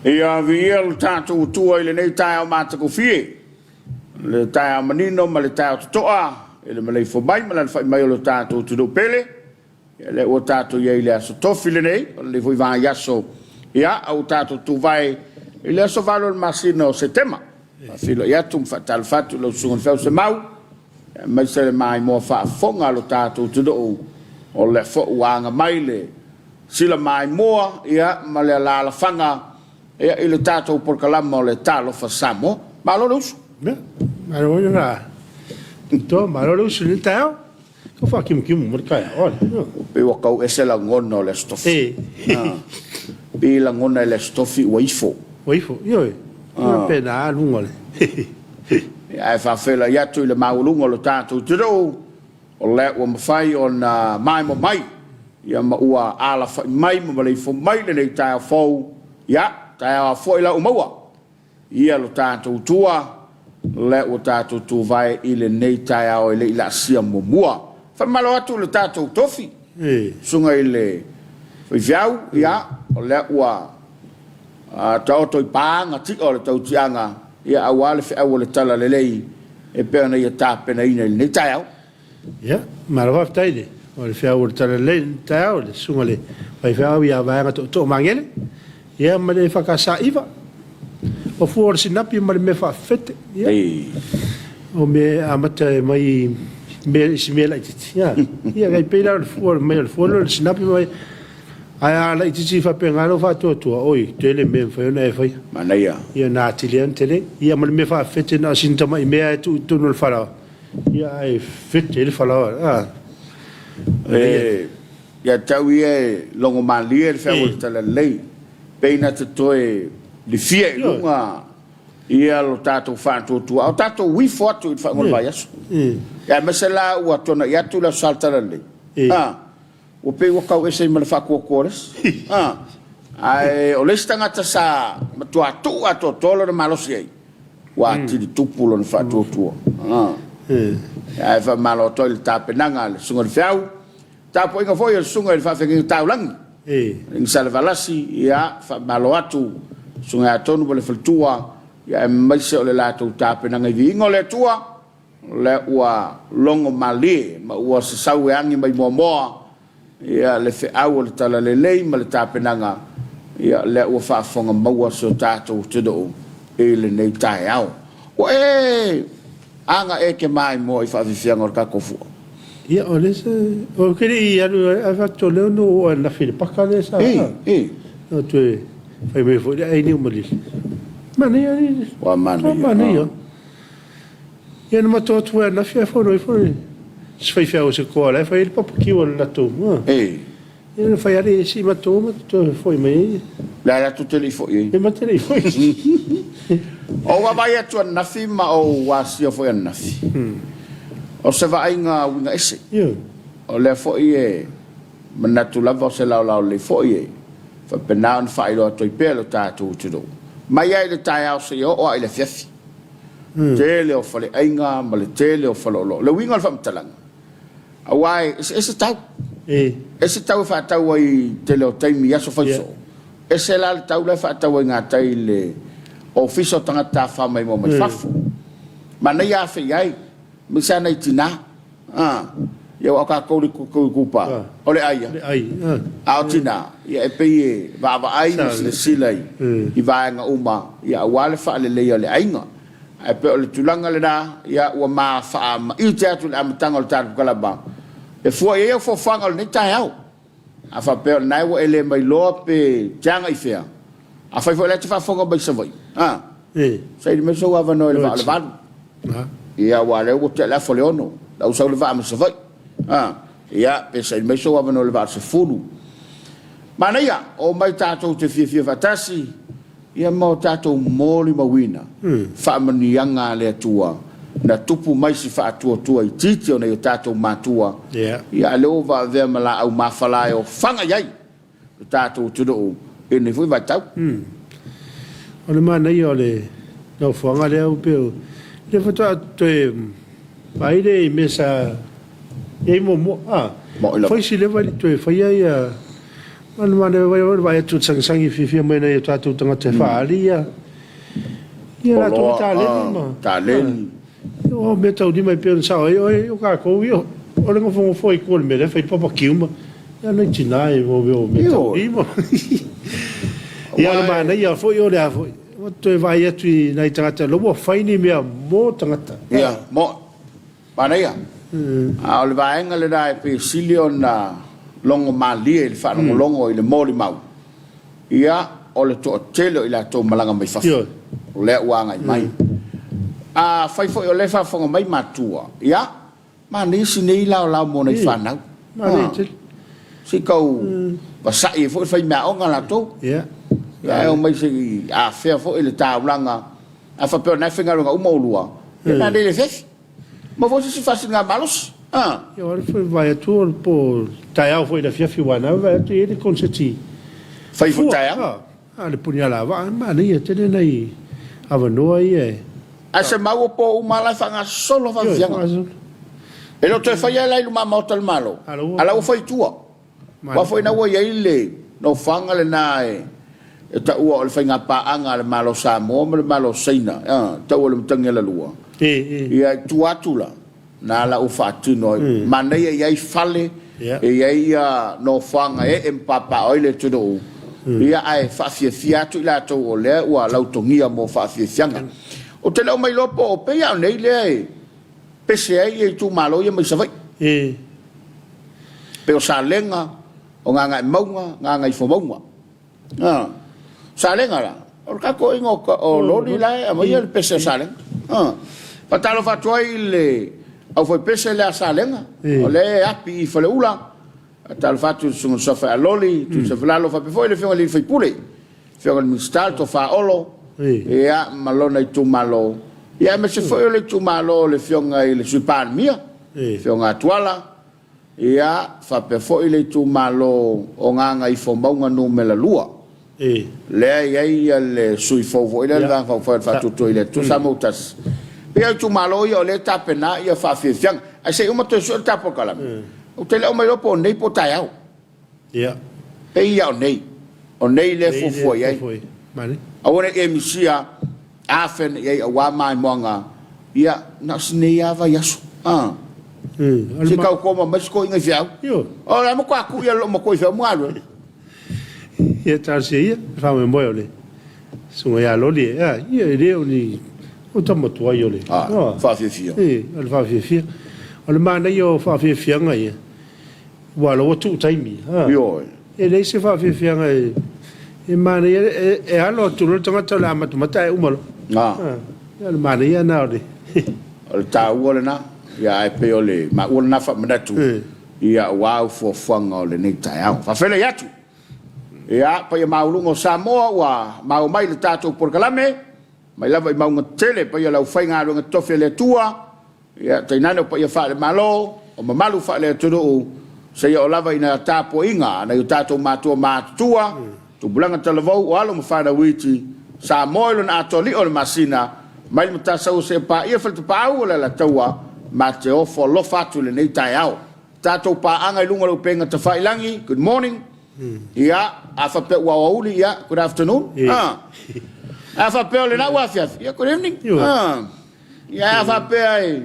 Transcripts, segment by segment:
Ia viia lo tatou Atua i lenei taeao matagofie, le taeao manino ma le taeao totoa i le maleifua mai ma le alafai mai o lo tatou atunuu pele. Ia lea ua tatou i ai i le aso Tofi lenei, o lenei foi vaiaso, ia, a ua tatou tuvae i le aso 8 o le masina o Setema. Faafeiloai atu ma faatalofa atu i lau Susuga i le Feausemau, aemaise le maimoa faafofoga a lo tatou atunuu, o lea foi ua aga mai le sila maimoa, ia, ma le alaalafaga, ia, i le tatou polokalama o le Talofa Samoa. Malo le usu. Ia, malo le toa, malo le usu i lenei taeao. Tau faakimukimum mai le taeao. Pei ua tau ese lagona o le Aso Tofi. Pei e lagona e le Aso Tofi ua ifo. Ua ifo, ioe. Faapena luga o le. Ae faafeiloai atu i le maualuga o lo tatou atunuu, o lea ua mafai ona maimoa mai, ia ma ua alafai mai ma maleifua mai lenei taeao fou. Ia, taeao a foi la ua maua. Ia lo tatou tua, lea ua tatou tuvae i lenei taeao e le i laasia muamua. Faamalo atu i le tatou tofi, susuga i le faifeau, ia, o lea ua taoto i paga ti'a o le tautiaga, ia, aua le feau o le talalelei e pei ona ia tapenaina i lenei taeao. Ia, malo faafetai i le o le feau o le Talalelei i lenei taeao i le susuga i le faifeau ia Vaega Tootoo Magele, ia ma le EFKS Iva. O fua o le sinapi ma le mea faafefete, ia, o mea e amata mai i mea, i si mea laitiiti, ia, ia e pei la o le fua mai o le fua lea o le sinapi ma ae a laitiiti faapena lou faatuatua, oi, tele mea e mafai ona e faia. Manaia. Ia na atili ai ona tele. Ia ma le mea faafefete na o sina tamai mea e tuu i totonu o le falaoa, Ia ae fete ai le falaoa. Ah. E, ia te au ia e logo malie le feau o le talalelei, pei na te toe lifia i luga ia lo tatou faatuatua, a o tatou ifo atu i le faaiuga o le vaiaso. Ia aemaise la ua tuanai atu le Aso Sa o le Talalelei. Ah, ua pei ua tau ese ai ma le faatuatua o le isi. Ah, ae o le isi tagata sa matua tuu atoatoa lona malosi ai, Ua atili tupu lona faatuatua. Ae faamalo atu ai i le tapenaga a le Susuga i le Feau, tapuaiga foi a le Susuga i le Faafeagaiga Taulagi, Alii Salevalasi, ia, faamalo atu Susuga ia Tonu ma le faletua, ia aemaise o le latou tapenaga i viiga o le Atua, o lea ua logo malie ma ua sasau e agi mai muamoa Ia, le feau o le talalelei ma le tapenaga, ia, lea ua faafofoga maua si o tatou atunuu i lenei taeao. Ua e aga e ke maimoa i faafiafiaga o le tatou fua? Ia, o lea sa, ou te le i alu ae faatoa lea ona ou oo ananafi i le paka lea sa, I, i. Na toe fai mai foi le ai niu malili. Manaia alii. Ua manaia. Ua manaia. Ia na matou atu foi ananafi ae fono ifo si faifeau o se koa la e fai ai le papakiu a le latou. Ei. Ia na fai lava si matou matou toe foi mai ai. Le a latou te le i foi ai. E matou te le i foi. Ou vaavaai atu ananafi ma ou asia foi ananafi. O se vaaiga uiga ese. Ioe. O lea foi e manatu lava o se laolao lelei foi e faapena ona faailoa atu ai pea lo tatou atunuu. Mai lava i le taeao seia oo lava i le afiafi. Tele o faleaiga ma le tele o faleoloa. O le uiga o le faamatalaga, aua e eseese tau. Ese tau e faatau ai i tele o taimi i aso faisoo, ese la le tau la e faatau ai gatai i le Ofisa o Tagata Tafafao Maimoa mai Fafo. Manaia afe i ai, aemaise lava nai tina. A, ia aua o tatou le kupa, o le ai lava. A o tina, ia e pei e vaavaai ma silasila i vaega uma, ia aua le faaleleia o le aiga. Ae pei o le tulaga lena, ia ua ma faamaite atu i le amataga o le tatou kalama, e fua i ai au foafoaga o lenei taeao. A faapea o lena ua e le mailoa pe te agai i fea, afai foi o la e te faafofoga mai i Savaii, a, saili mai sou avanoa i le vaa o le 8. Ia, aua o lea ua tea le afa o le 6, la ua sau le vaa mai Savaii. A, ia, pe saili mai sou avanoa i le vaa o le 10. Manaia, omai tatou te fiafia faatasi, Ia ma o tatou molimauina faamanuiaga a le Atua na tupu mai si faatuatua itiiti o nai o tatou matua, ia a lea ua vaavea ma laau mafala e ofaga i ai lo tatou atunuu i lenei foi vaitau. O le manaia o le nofoaga lea ua pei o lea faatoa toe vaai lea i mea sa i ai muamua. Moni lava. Fai si leva e le i toe faia ia. Manu vaai atu i le sagisagi fiafia mai nai o tatou tagata e faaali ia ia latou Oloa, taleni ma taleni. O mea taulima e pei ona sao ai oe, o tatou ia, o le nofonofo ai tua i le mea lea e fai barbecue ma, ia nai tina e o mea taulima. Ia o le manaia foi o le a foi, ua toe vaai atu i nai tagata la ua fai ni mea mo tagata. Ia, mo, manaia. A o le vaega lena e pei e sili ona logo malie i le faalogologo i le molimau. Ia, o le toatele o i latou malaga mai fafo, o lea ua agai mai. Afai foi o lea e faafofoga mai matua, ia, manaia si nei laolao mo nai fanau. Se i tau vasai ai foi le faimeaaoga latou. Ia, ae omai se i afea foi le taulaga. A faapea o lena e faigaluega uma oulua, ia nanei i le afiafi. Ma foi se isi faasiliga malosi. A. Ia, o le foi vaai atu o le po taeao foi i le afiafi aua na vaai atu e i ai le konseti. Fai foi taeao. A le Punialavaa, e manaia tele nai avanoa ia e. Ae se mau o po uma la e faagasolo faafiafiaga. E le o toe faia la i luma maota o le Malo, a la ua fai i tua. Aua foi na ua i ai le nofoaga lena e taua o le faigapaaga a le Malo o Samoa ma le Malo o Saina, taua o le Matagialalua. Ia, i tua atu la, na la ua faatino ai. Manaia e i ai fale, e i ai nofoaga e ee ma papaaao ai le atunuu, ia, ae faafiafia atu i latou o lea ua lautogia mo faafiafiaga. Ou te le o mailoa po o pei a o nei lea e pese ai ia itumalo ia mai Savaii. Pei o Salega, o Gagaemauga, Gagaifomauga. A, Salega la, o le tatou aiga o Loli la e aumaia le pese a Salega. A, faatalofa atu ai i le aufaipese lea a Salega, o lea e api i Faleula. Faatalofa atu i le Susuga Suafa ia Loli, Tuisavalalo, faapea foi le Afioga i le sui usufono, Afioga i le Minisita, le Tofa Olo, ia, ma lona itumalo, ia, aemaise foi o le itumalo o le Afioga i le Sui Palemia, Afioga Atuala, Ia, faapea foi le itumalo o Gagaifomauga Numera 2, lea e i ai le sui fou foi lea, le Vaega Faaupufai o le Faatuatua i le Atua, Samoa-tasi. E pei o itumalo ia o lea e tapena faafiafiaga. Ae se i uma toe sue le ta polokalame. Ou te le o mailoa po o nei po o taeao. Pei lava o nei. O nei lea e fuafua i ai. Aua ne i e misia afe ane i ai aua maimoaga, ia, na o si nei lava vaiaso. A. Se i tau koma mai si toeaina i feau. O la e matua tuu ia lou matua i feau ma galuega. Ia talosia ia, le faamoemoe o le susuga ia Loli, ia, e le o ni o tama tuai o le. A, faafiafia. E, o le faafiafia. O le manaia o faafiafiaga ia, Ua ala ua tuu taimi. Ioe. E leai se faafiafiaga e manaia, e alo atu loa le tagata o le a matamata ae uma loa. O le manaia lena o le. O le taua lena, ia ae pei o le maua lena faamanatu, ia aua au fuafuaga o lenei taeao. Faafeiloai atu. Ia, paia maualuga o Samoa ua maua mai le tatou polokalame, mai lava i mauga tetele, paia o le aufaigaluega totofi a le Atua, Ia, tainane o paia faale-Malo, o mamalu faale-atunuu, seia oo lava ina tapuaiga a nai o tatou matua matutua, tupulaga talavou, o alo ma fanau iti, Samoa i lona atoa lio o le masina, mai le Matasaua seia paia Faletapaau o le Alataua, ma te ofo alofa atu i lenei taeao. Tatou paaga i luga o le upega tafailagi, good morning. Ia, a faapea ua aoauli, ia, good afternoon. A faapea o lena ua afiafi, ia, good evening. Ia a faapea e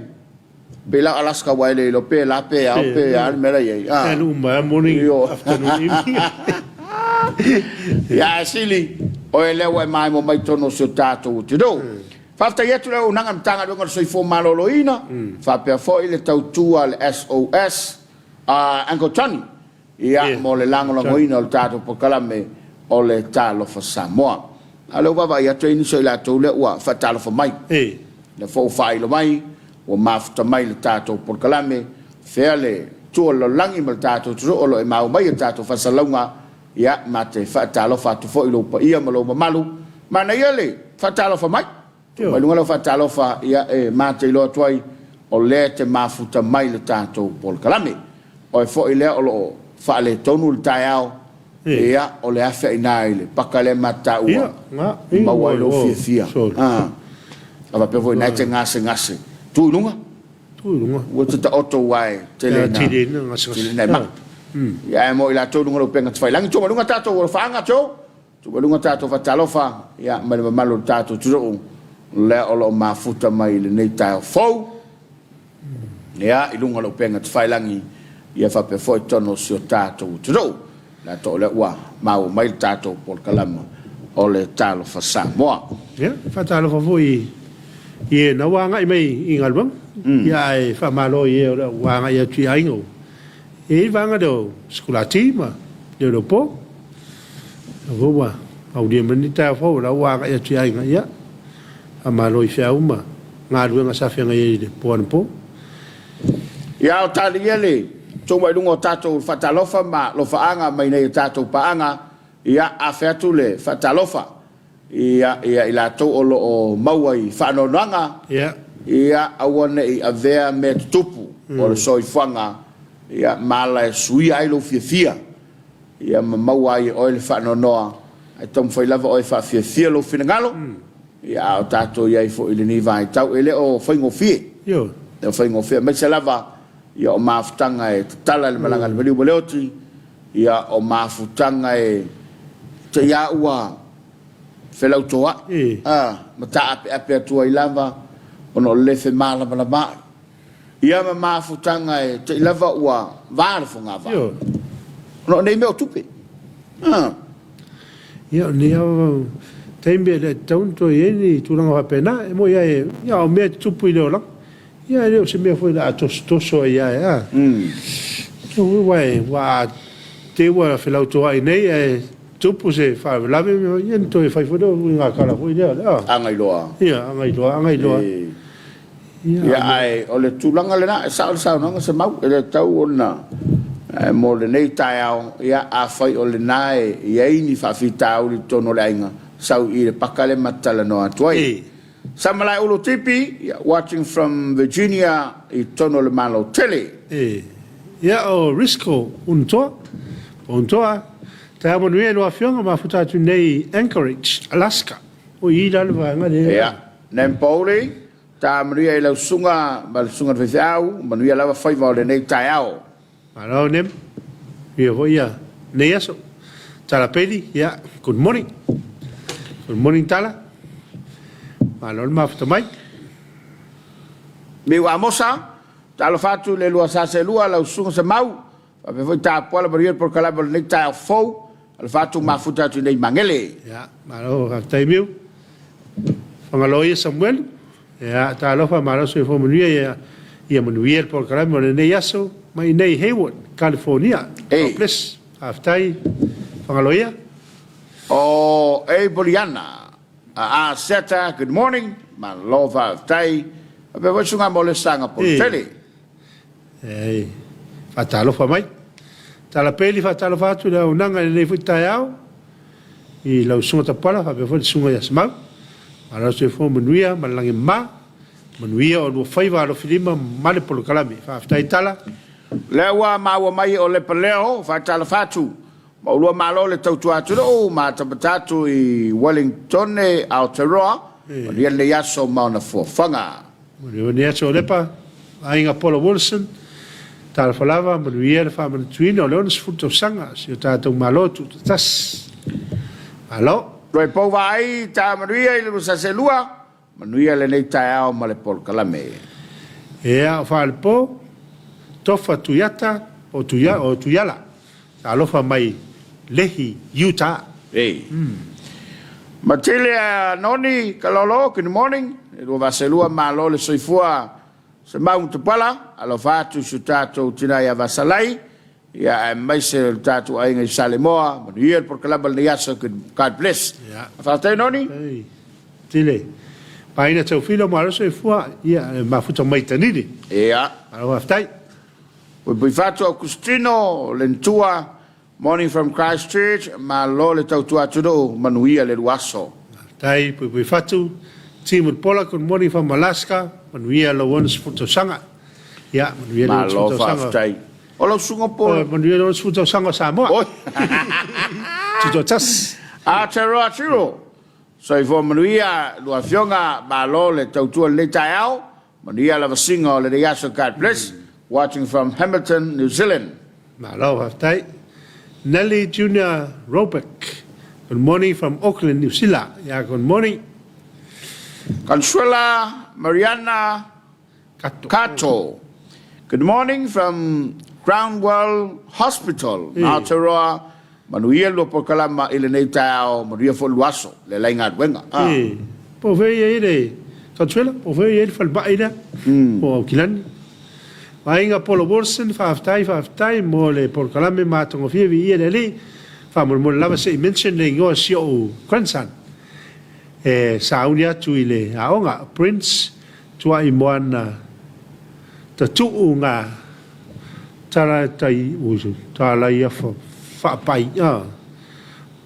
pei la o Alaska aua e le iloa pe la pe ao pe a le mea la i ai. Ah. Alu uma morning, afternoon, evening. Ia ae sili o e lea ua e maemo mai totonu o si o tatou atunuu. Faafetai atu le auaunaga a le Matagaluega o le Soifua Maloloina, faapea foi le tautua a le SOS a Uncle Johnny. Ia, mo le lagolagoina o le tatou polokalame o le Talofa Samoa. A o lea ua vaavaai atu e i ai nisi o i latou lea ua faatalofa mai. Lea foi ua faailo mai, ua mafuta mai le tatou polokalame, fea le tu o le lalolagi ma le tatou atunuu o lo o e maua mai a tatou faasalalauga. Ia, ma te faatalofa atu foi i lou paia ma lou mamalu. Manaia le faatalofa mai. Tuu mai luga lau faatalofa, ia e ma te iloa atu ai o lea e te mafuta mai le tatou polokalame. Oe foi lea o lo o faaletonu le taeao, ia o le afe i ina i le paka lea ma te taua e maua ai lou fiafia. A faapea foi na e te gasegase, tu i luga, ua te taoto aua e tele ina e ma'a. Ia ae mo i latou i luga o le upega tafailagi, tuu mai luga tatou alofaaga, Joe, tuu mai luga tatou faatalofa, ia ma le mamalu o le tatou atunuu lea o lo o mafuta mai i lenei taeao fou, ia, i luga o le upega tafailagi, ia faapea foi totonu o si o tatou atunuu. Latou o lea ua maua mai le tatou polokalama o le Talofa Samoa. Ia, faatalofa foi i e na ua agai mai i galuega, ia ae faamalo i e o lea ua agai atu i aiga ua i ai le vaega lea o sikulati ma leoleo po. O lea foi ua aulia mai lenei taeao fou o la ua agai atu i aiga, ia faamalo i feau ma galuega sa feagai ai i le po anapo. Ia o tali ia le tuu mai luga o tatou faatalofa ma alofaaga mai nei o tatou paaga, ia afe atu le faatalofa ia ia i latou o lo o maua i faanoanoaga, ia aua ne i avea mea tutupu o le soifuaga ia ma ala e suia ai lou fiafia ia ma maua ai e oe le faanoanoa, ae taumafai lava oe e faafiafia lou finagalo, ia a o tatou i ai foi i lenei vaitau, e le o faigofie. Ioe. E le o faigofie, aemaise lava ia o mafutaga e tatala i le malaga a le maliu ma le oti, ia o mafutaga e te i a ua felautoa'i, a, ma taapeape atu ai lava ona o le le femalamalamaai. Ia ma mafutaga e te i lava ua va le fogavaa. Ioe. Ona o nei mea o tupe. A. Ia, o nei lava taimi e le tatau ona toe i ai ni tulaga faapena. E moni lava, ia, o mea e tutupu i le olaga. Ia, e le o se mea foi o le a tosotoso ai lava, a. Aua ua te i ua felautoai nei ae tupu se faalavelave, ia ona toe fai foi lea o uiga tala foi lea, a. Agailoa. Ia, agailoa, agailoa. Ia, ae o le tulaga lena, e sao le saunoaga Semau, e le tatau ona, mo lenei taeao, ia, afai o lena e i ai ni faafitauli i totonu o le aiga, sau i i le paka lea ma te talanoa atu ai. Samalaeulu Tipi, ia, watching from Virginia i totonu o le Malo tele. Ia, o Risco Unutoa, po o Unutoa, taeao manuia i lua afioga, mafuta atu nei i Anchorage, Alaska. O i la le vaega lea. Ia, Nempouli, Ta manuia i lau susuga ma le susuga i le faifeau, manuia lava faiva o lenei taeao. Malo Nem, manuia foi ia lenei aso. Tala Peli, ia, good morning. Good morning Tala. Malo le mafuta mai. Miu Amosa, talofa atu i le lua sa seelua, lau susuga Semau, faapea foi Tapuala, manuia le polokalame o lenei taeao fou, alofa atu mafuta atu i nei Magele. Ia, malo faafetai Miu. Fagaloa ia Samuelu. Ia, talofa malo soifua manuia ia, ia manuia le polokalame o lenei aso mai nei Hayward, California. God bless. Faafetai Fagaloa ia. O Abeliana a Seta, good morning. Malo faafetai. Faapea foi susuga mo le saga polotele. E faatalofa mai. Tala Peli faatalofa atu i le auaunaga i lenei foi taeao i lau Susuga Tapala faapea foi le Susuga ia Semau. Malo le soifua manuia ma le lagi mama. Manuia o lua faiva alofilima ma le polokalame. Faafetai Tala. Lea ua maua mai o Lepa Leo, faatalofa atu. Maulua malo le tautua atunuu ma matamata atu i Wellingtone, Aotearoa, manuia lenei aso ma ona fuafuaga. Manuia lenei aso o Lepa, Aiga Paula Wilson, Talofa lava, manuia le faamanatuina o le 60 tausaga o si o tatou Malo Tutoatasi. Malo! Tuaipou Vaai, Ta manuia i le Lusaselua, manuia lenei taeao ma le polokalame. Ea o Faalepo, Tofa Tuiata o Tuiala, Talofa mai Lehi, Utah. Ei. Matile Noni Kalolo, good morning. E lua vaselua malo le soifua Semau Tupala, alofa atu i si o tatou tina ia Vasalai, ia aemaise o le tatou aiga i Salemoa, manuia le polokalame o lenei aso, God bless. Faafetai Noni. Ei, Tile. Paina Taufilo malo soifua, ia e mafuta mai Tanili. Ia. Malo faafetai. Puipuifatu Augustino Lentua, Morning from Christchurch, malo le tautua atunuu, manuia le lua aso. Faafetai Puipuifatu, Team Mulipola, good morning from Alaska, manuia lou 60 tausaga. Ia, manuia le 60 Malo tausaga. faafetai. O lau susuga po Oh, manuia le 60 tausaga o Samoa. Oi. Tutoatasi. Aotearoa Tiro, soifua manuia lua afioga, malo le tautua i lenei taeao, manuia lavasiga o lenei aso, God bless, watching from Hamilton, New Zealand. Malo faafetai. Nelly Junior Roebuck, good morning from Auckland, New Sila. Yeah, good morning. Consuela Mariana Kato. Kato. Good morning from Groundwell Hospital, Aotearoa. Manuia lua polokalama i lenei taeao, manuia foi lua aso, le lai galuega. Ah. E, po o fea e i ai le Consuela, po o fea e i ai le falemai lea, po o Aukilani. Aiga Paula Wilson, faafetai, faafetai mo le polokalame matagofie, viia le Alii. Faamolemole lava se i mention le igoa o si ou grandson e sauni atu i le aoga, Prince Tuai Moana Tatuu nga tala tai talai afa faapai a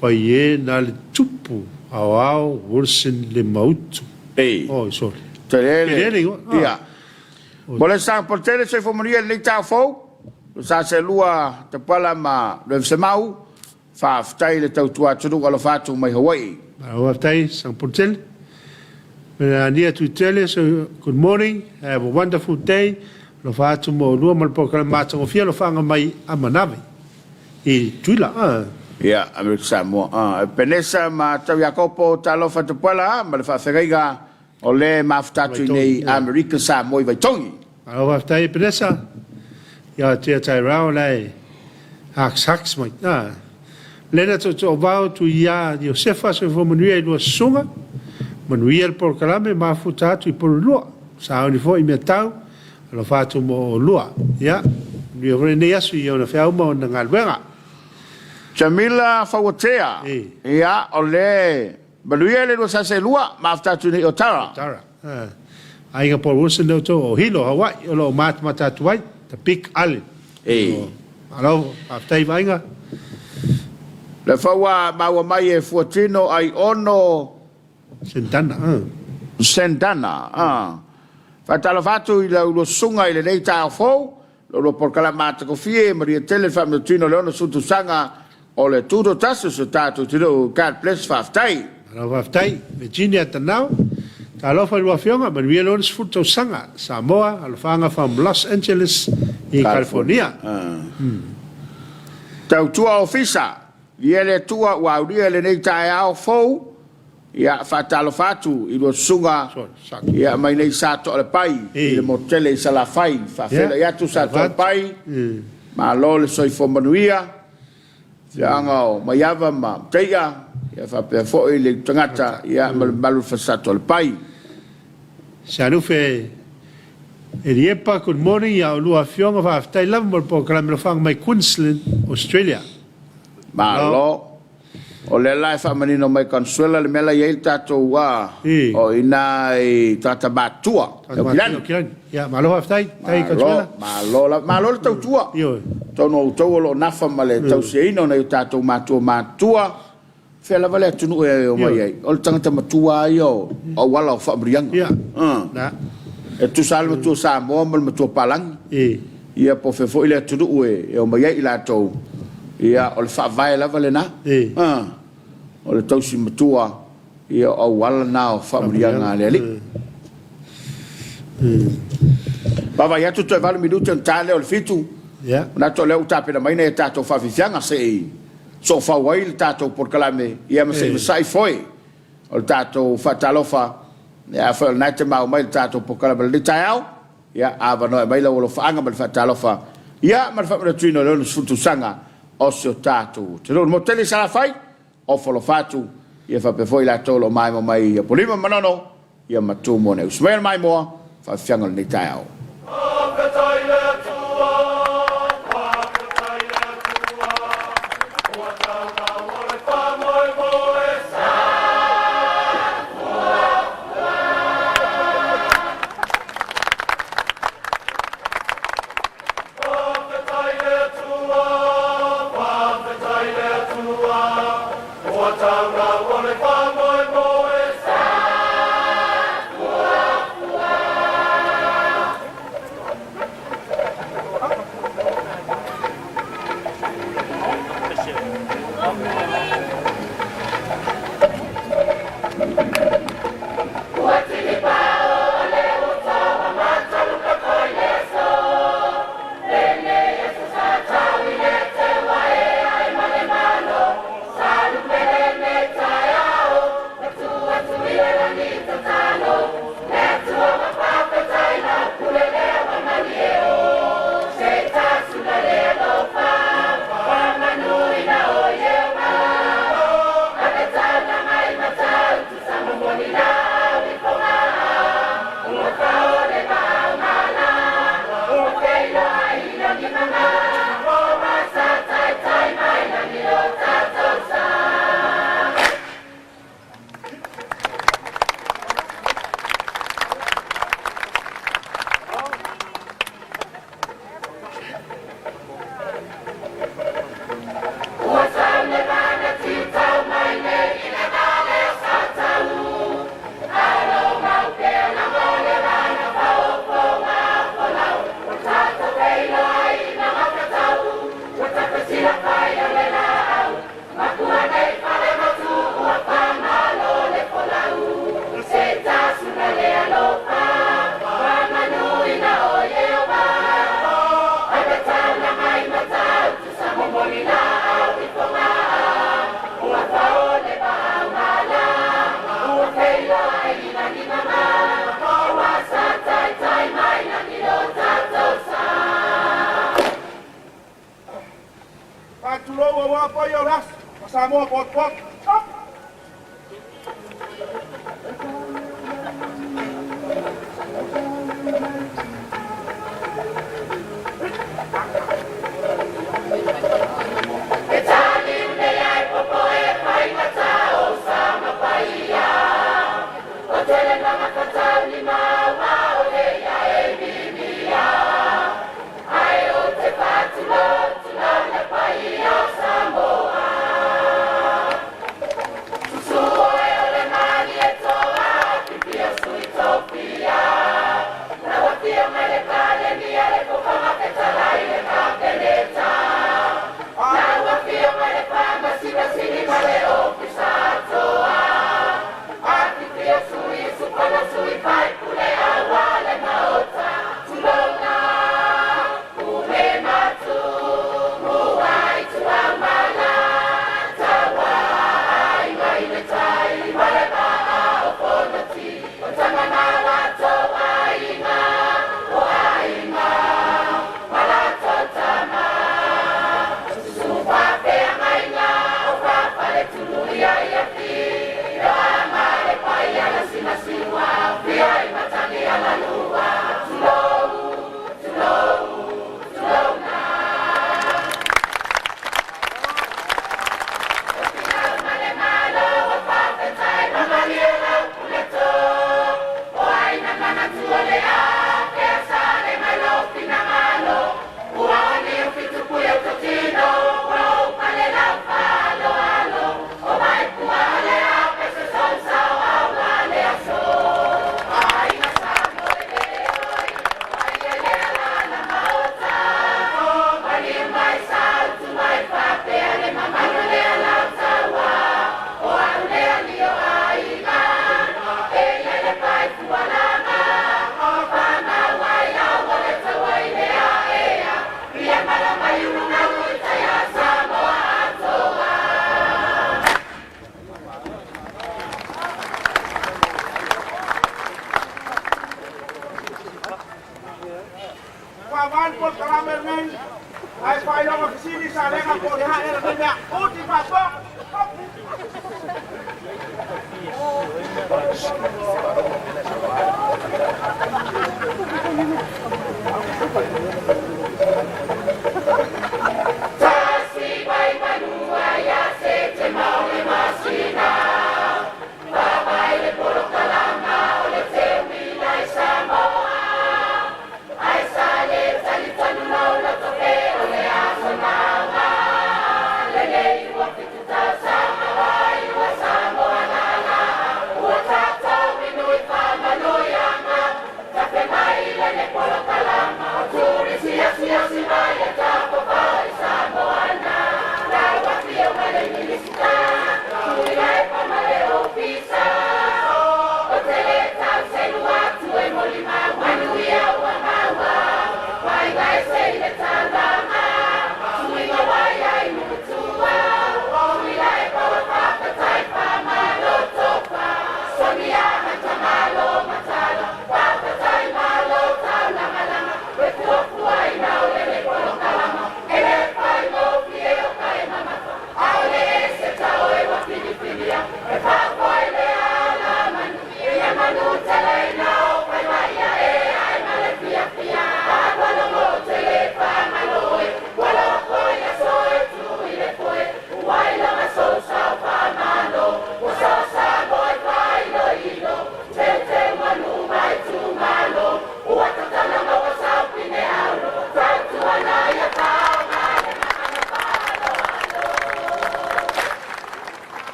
pai e na le tupu aoao Wilson le mautu. Ei. Oi sorry. Tele le. Tele le igoa. Ia. Mo le sa potele soifua manuia i lenei taeao fou, lo sa selua Tapuala ma Rev Semau, faafetai i le tautua atunuu alofa atu mai Hawaii. Malo faafetai Sangapolotele. Melania Tuitele, so good morning, have a wonderful day. Alofa atu mo oulua ma le polokalame matagofie alofaaga mai Amanave i Tutuila. Ah. Ia, Amerika Samoa. Ah, Epenesa ma Tau Iakopo, talofa Tapuala ma le faafeagaiga o le mafuta atu i nei Amerika Samoa i Vaitogi. Malo faafetai Epenesa. Ia tia tai rau la e haks haks mai. Ah. Lena Tootoouvao Tuia Iosefa Soifua Manuia i lua susuga, manuia le polokalame mafuta atu i Pololua. Sauni foi i meatau, alofa atu mo oulua. Ia, manuia foi lenei aso i ona feau ma ona galuega. Jamila Fauatea, Ia, o le manuia le lua sase lua, mafuta atu nei o Tara. Tara. Aiga Paul Wilson lea outou o Hilo, Hawaii, o lo o matamata atu ai, the Big Island. Malo, faafetai vaaiga. Le faua maua mai e Fuatino ai ono. Sendana. Sendana. Faatalofa atu i lau lua susuga i lenei taeao fou, lo lua polokalame matagofie, manuia tele le faamanatuina o le 60 tausaga o le Tutoatasi o si o tatou atunuu. God bless, faafetai. Malo faafetai Virginia Tanao. Talofa i lua afioga, manuia le 60 tausaga. Samoa, alofaaga from Los Angeles i California. Tautua Ofisa, Ia le Atua ua aulia i lenei taeao fou, ia faatalofa atu i lua susuga ia mai nei Sa Toalepai i le motu tele i Salafai. Faafeiloai atu Sa Toalepai, malo le soifua manuia, afioaga o Maiava ma Mataia, ia faapea foi le tagata ia ma le mamalu o le Fale Sa Toalepai. Seanufe Eliepa, good morning ia oulua afioga, faafetai lava mo le polokalame lofaga mai Queensland, Australia. Malo. O lea la e faamanino mai Consuela le mea la i ai le tatou a o i ina i tagata matutua i Aukilani. Ia, malo faafetai. Faafetai Consuela. Malo lava. Malo le tautua. Atonu o outou o lo o nafa ma le tausiaina o nai o tatou matua matutua. Fea lava le atunuu e omai ai, o le tagata matua lava ia o auala o faamanuiaga. E tusa lava le matua Samoa ma le matua Palagi. Ia po o fea foi le atunuu e omai ai i latou, ia o le faavae lava lena. O le tausi matua, ia o auala na o faamanuiaga a le Alii. Vaavaai atu toe 8 minute ona ta lea o le 7. Manatu o lea ua tapena mai nai a tatou faafiafiaga se i soofau ai le tatou polokalame, ia ma se i vasai foi o le tatou faatalofa, ia afai o lena e te maua mai le tatou polokalame i lenei taeao, ia avanoa e aumai lau alofaaga ma le faatalofa, ia ma le faamanatuina o le 60 tausaga o si o tatou atunuu. Le motu tele i Salafai, ofo alofa atu, ia faapea foi i latou o lo o maimoa mai i Apolima ma Manono, Ia matua mo nei uso mai o le maimoa faafiafiaga o lenei taeao. Faafetai le Atua, faafetai le Atua, ua tautau o le faamoemoe sa fuafua. Faafetai le Atua, faafetai le Atua, ua tautau o le faamoemoe sa fuafua. Tulou aua paia o le aso ma Samoa potopoto. Stop! Faavae le polokalame lenei ae faailoga fesili Salega po o le a ea lenei mea. Uti faasoa! Stop!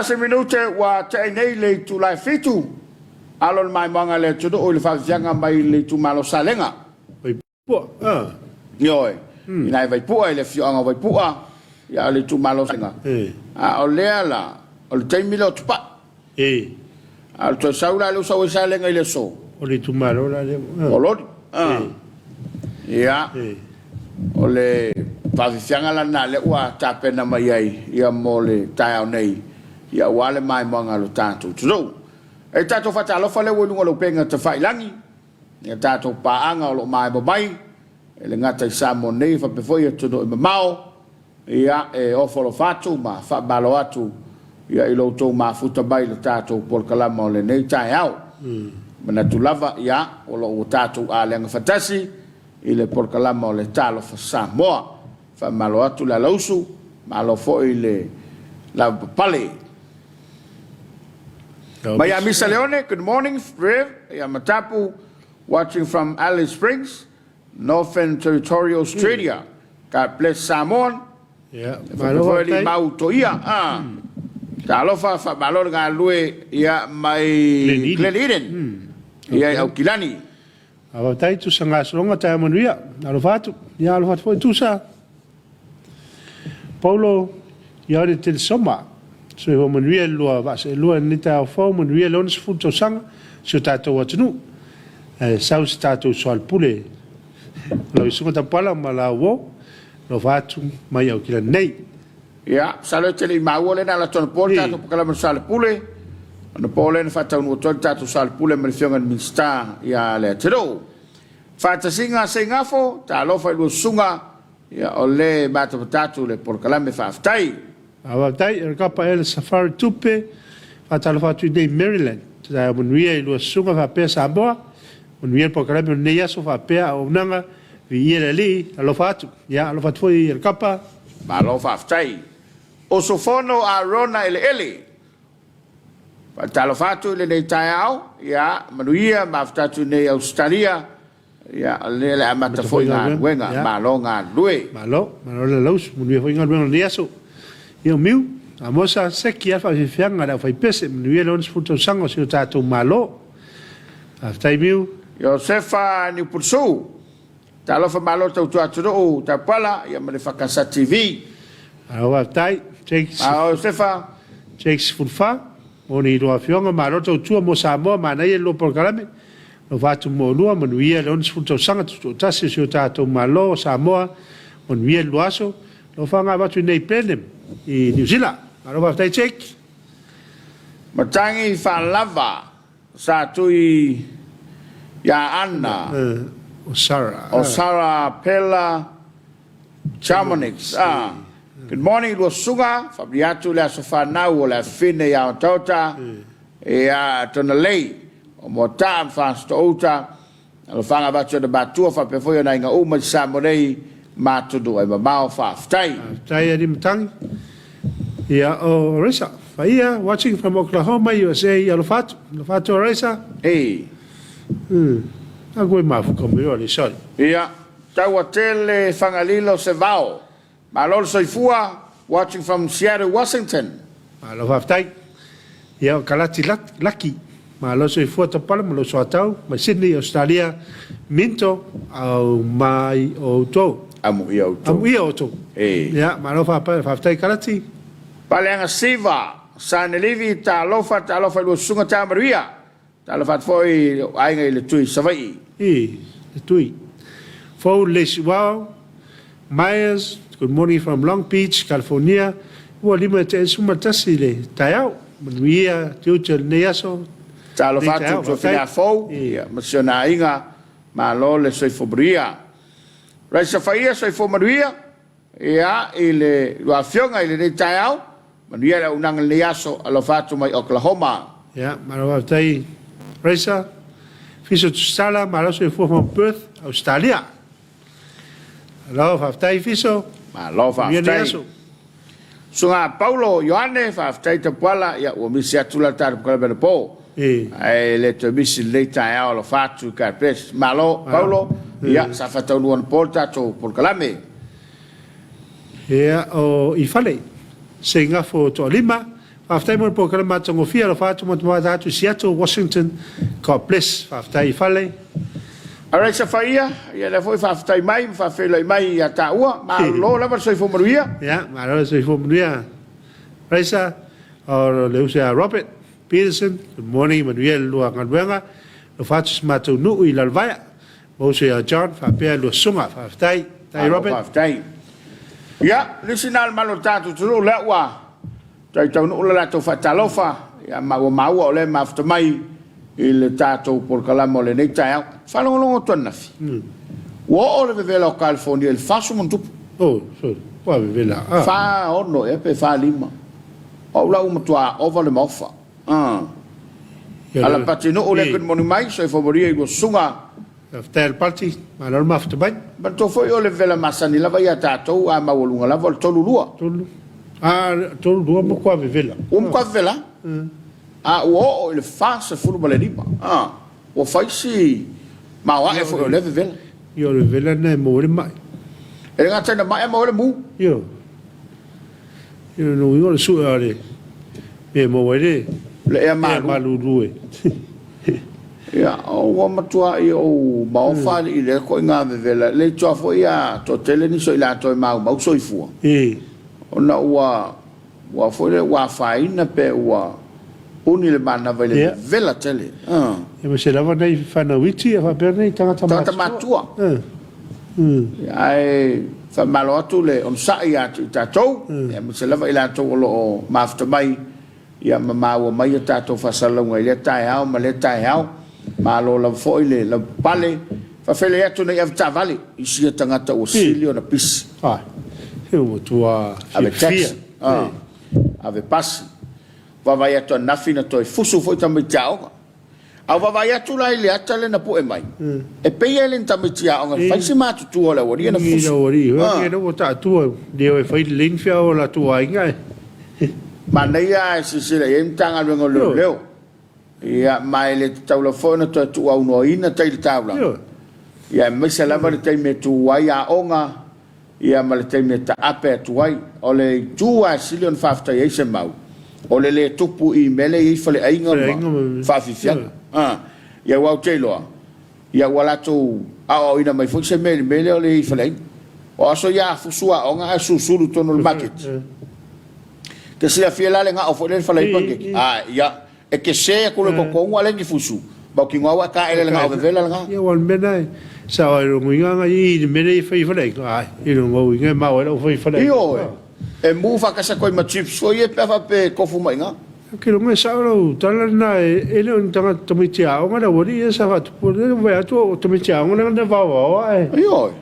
Tasi minute ua te'i nei le itula e fitu, alo le maimoaga a le atunuu i le faafiafiaga mai le itumalo o Salega. Vaipua, a. Ioe, ina e Vaipua i le afioaga o Vaipua, ia o le itumalo o Salega. A o lea la, o le taimi lea o Tupai. A o le toe sau la lea ua sau ai Salega i le aso. O le itumalo la lea. O Loli. Ia. O le faafiafiaga la lena lea ua tapena mai ai ia mo le taeao nei, ia aua le maimoaga a lo tatou atunuu. E tatou faatalofa lea ua i luga o le upega tafailagi, ia tatou paaga o lo o maimoa mai, e le gata i Samoa nei faapea foi atunuu e mamao, Ia, e ofo alofa atu ma faamalo atu ia i lo outou mafuta mai i le tatou polokalama o lenei taeao. Manatu lava, ia, o lo o ua tatou aleaga fatasi i le polokalama o le Talofa Samoa. Faamalo atu le alausu, malo foi le lavapapale. Mai ia Misa Leone, good morning, Rev. Ia Matapu, watching from Alice Springs. Northern Territory Australia God bless Samoan Ia, E malo faapea foi alii faafetai. mau toia a Talofa faamalo le galulue ia mai Glen Eden. Glen Eden ia i Aukilani. Faafetai Tusa Gasologa taeao manuia. Alofa atu. Ia alofa atu foi Tusa. Paulo ia le Telesoma. Soifua manuia i le lua vaa seelua i lenei taeao fou, manuia le 60 tausaga o si o tatou atunuu. Ae sau se tatou soalepule o lau Isuga Tapuala ma lau uo, alofa atu mai Aukilani nei. Ia, masalo e te le i maua lea na alu atu anapo le tatou polokalame o le soalepule, anapo lea na faataunuu atu ai le tatou soalepule ma le Afioga i le Minisita ia Leatinuu. Faatasiga Seigafo, talofa i lua susuga, ia o le matamata atu le polokalame faafetai. Faafetai e le kapa ele Safari Tupe, faatalofa atu i nei Maryland. Taeao manuia i lua susuga faapea Samoa, manuia le polokalame o lenei aso faapea auaunaga, viia le Alii, alofa atu. Ia alofa atu foi e le kapa. Malo faafetai. Usufono a Rona Eleele. Faatalofa atu i lenei taeao, ia manuia ma mafuta atu i nei Ausetalia, ia o lea le amata foi galuega, malo galulue. Malo, malo le lausu, manuia foi galuega o lenei aso. Ia o Miu, Amosa, Seki a faafiafiaga a le aufaipese, manuia le 60 tausaga o si o tatou Malo. Faafetai Miu. Iosefa Niupulusuu, talofa malo tautua atunuu Tapuala ia ma le Fakasa TV. Malo faafetai. Jake, Malo Iosefa. Jake 14, Mo ni lua afioga, malo tautua mo Samoa, manaia le lua polokalame, alofa atu mo olua, manuia le 60 tausaga tutoatasi o si o tatou Malo o Samoa, manuia le lua aso, alofa ga avatu i nei Blenheim i Niu Sila. Malo faafetai Jake. Matagi Faalava sa tui ia Anna. O Sarah. O Sarah Pela Chamonix, a. Good morning lua susuga, faamanuia atu le aso fanau o le afafine ia Otaota, ia Tonalei, o Moataa ma Fasitoo-uta, alofaga avatu e ona matua faapea foi ona aiga uma i Samoa nei ma atunuu e mamao. Faafetai. Faafetai Alii Matagi. Ia o Raisa Faia watching from Oklahoma USA alofa atu. Alofa atu o Raisa. Ei. Aku e mafuka mai o Alisa. Ia, taua tele Fagalilo se vao. Malo le soifua, watching from Seattle, Washington. Malo faafetai. Ia o Kalati Laki. Malo soifua Tapala ma lou soatau mai Sydney, Australia. Minto au mai outou. Amuia outou. Amuia outou. E. Ia, malo faafetai Kalati. Paleaga Siva, Sanelivi, talofa, talofa i lua susuga Tamaruia. Talofa atu foi i lou aiga i le Tui Savaii. I le Tui. Fou Leisiwao, Myers, good morning from Long Beach, California. Ua lima e te 11 i le taeao. Manuia te utu o lenei aso. Talofa atu Tuafina Fou ma si ona aiga. Malo le soifua manuia. Raisa Faia, soifua manuia. Ia, i le lua afioga i lenei taeao, manuia le auaunaga i lenei aso, alofa atu mai Oklahoma. Ia, malo faafetai Raisa. Fiso Tusitala, malo soifua from Perth, Ausetalia. Malo faafetai Fiso. Malo Manuia lenei faafetai. aso. Susuga Paulo Ioane, faafetai Tapuala, ia ua misi atu la le tatou polokalame anapo. E. Ae le toe misi i lenei taeao, alofa atu, God bless. Malo Paulo, ia sa faataunuu anapo le tatou polokalame. Ia, o i fale, Seigafo Toalima, Faafetai mo le polokalame matagofie alofa atu ma tumata atu i Seattle, Washington. God bless. Faafetai i fale. Alright Safaia, ia lea foi faafetai mai ma faafeiloai mai ia taua. Malo lava le soifua manuia. Ia, malo le soifua manuia. Raisa, o le uso ia Robert Peterson, good morning, manuia le lua galuega. Alofa atu si matou nuu i Lalovaea. Ma uso ia John, faapea lua susuga. Faafetai. Faafetai Robert. Faafetai. Ia, le isi na o le malu o le tatou atunuu lea ua toe taunuu le latou faatalofa, ia, ma ua maua o lea e mafuta mai i le tatou polokalama o lenei taeao. Faalogologo atu ananafi, ua oo le vevela o California i le 40 ma ona tupu. Oh, sorry. Ua vevela. Ah. 46 ea pe 45. O au la ua matua ova le maofa. Ah. Ala Patinuu lea good morning mai, soifua manuia i lua susuga. Faafetai le Pati, malo le mafuta mai. Manatua foi o le vevela masani lava ia tatou a maualuga lava o le 32. Tolu, a, 32 matua vevela. Ua matua vevela? A ua oo i le 45. A, ua fai si maoae foi o lea vevela. Ia o le vevela lena e maua ai le mai. E le gata ina mai ae maua ai le mu. Ioe. Ia o lona uiga o le sue o le mea e maua ai le Le ea malu. Malulu e. Ia, ua matuai ou maofa alii lea koiga vevela. Le itoa foi a toatele nisi o i latou e maumau soifua. Ona ua, ua foi lea ua afaina pe ua puni le manava i le vevela tele. Ia ma se lava nai fanau iti ia faapea nai tagata matua. Tagata matua. Ae faamalo atu le onosai ia te i tatou, aemaise lava i latou o lo o mafuta mai Ia ma maua mai a tatou faasalalauga i lea taeao ma lea taeao. Malo lava foi le lavapapale. Faafeiloai atu nei avetaavale i sia tagata ua sili ona pisi. Ave taxi, ave pasi. Vaavaai atu ananafi na toe fusu foi tamaiti aoga. A ua vaavaai atu la i le ata lea na pue mai, e pei e le ni tamaiti aoga e fai se matutua o le aualii na fusu. I le aualii, ah. Ua ua taatua, le o e fai lelei ni feau o latou aiga e. Manaia ae silasila i ai Matagaluega o Leoleo. Ia, ma e le tatau lava foi ona toe tuuaunoaina tai le taulaga. Ia, aemaise lava le taimi e tu ai aoga, ia ma le taimi e taape atu ai. O le itu lava e sili ona faafetai ai se mau, o le le tupu i mea lea e i ai faleaiga ma faafiafiaga. Ia aua ou te iloa, ia ua latou aoaoina mai foi se mea i le mea lea o le i ai i faleaiga. O aso ia a fusu aoga ae susulu i totonu o le maketi. Te silafia la le gao foi lea i le fale ai panikeke? Ia. E te se atu loa i totonu a le ni fusu, mautinoa au a taele le gao vevela lena. Ia aua o le mea lena e sao ai lona uiga ana i le mea lea e fai i faleaiga, ae i lona uiga e maua ai lau fai i faleaiga. Ioe, e mu faatasi atu ai ma chips foi ia pe a faapea e tofu mai i ina. Ou te iloa e sao lau tala lena e le o ni tagata tamaiti aoga le aualii ia sa faatupu lea ua vaai atu o tamaiti aoga lea na vaovaoa ae. Ioe,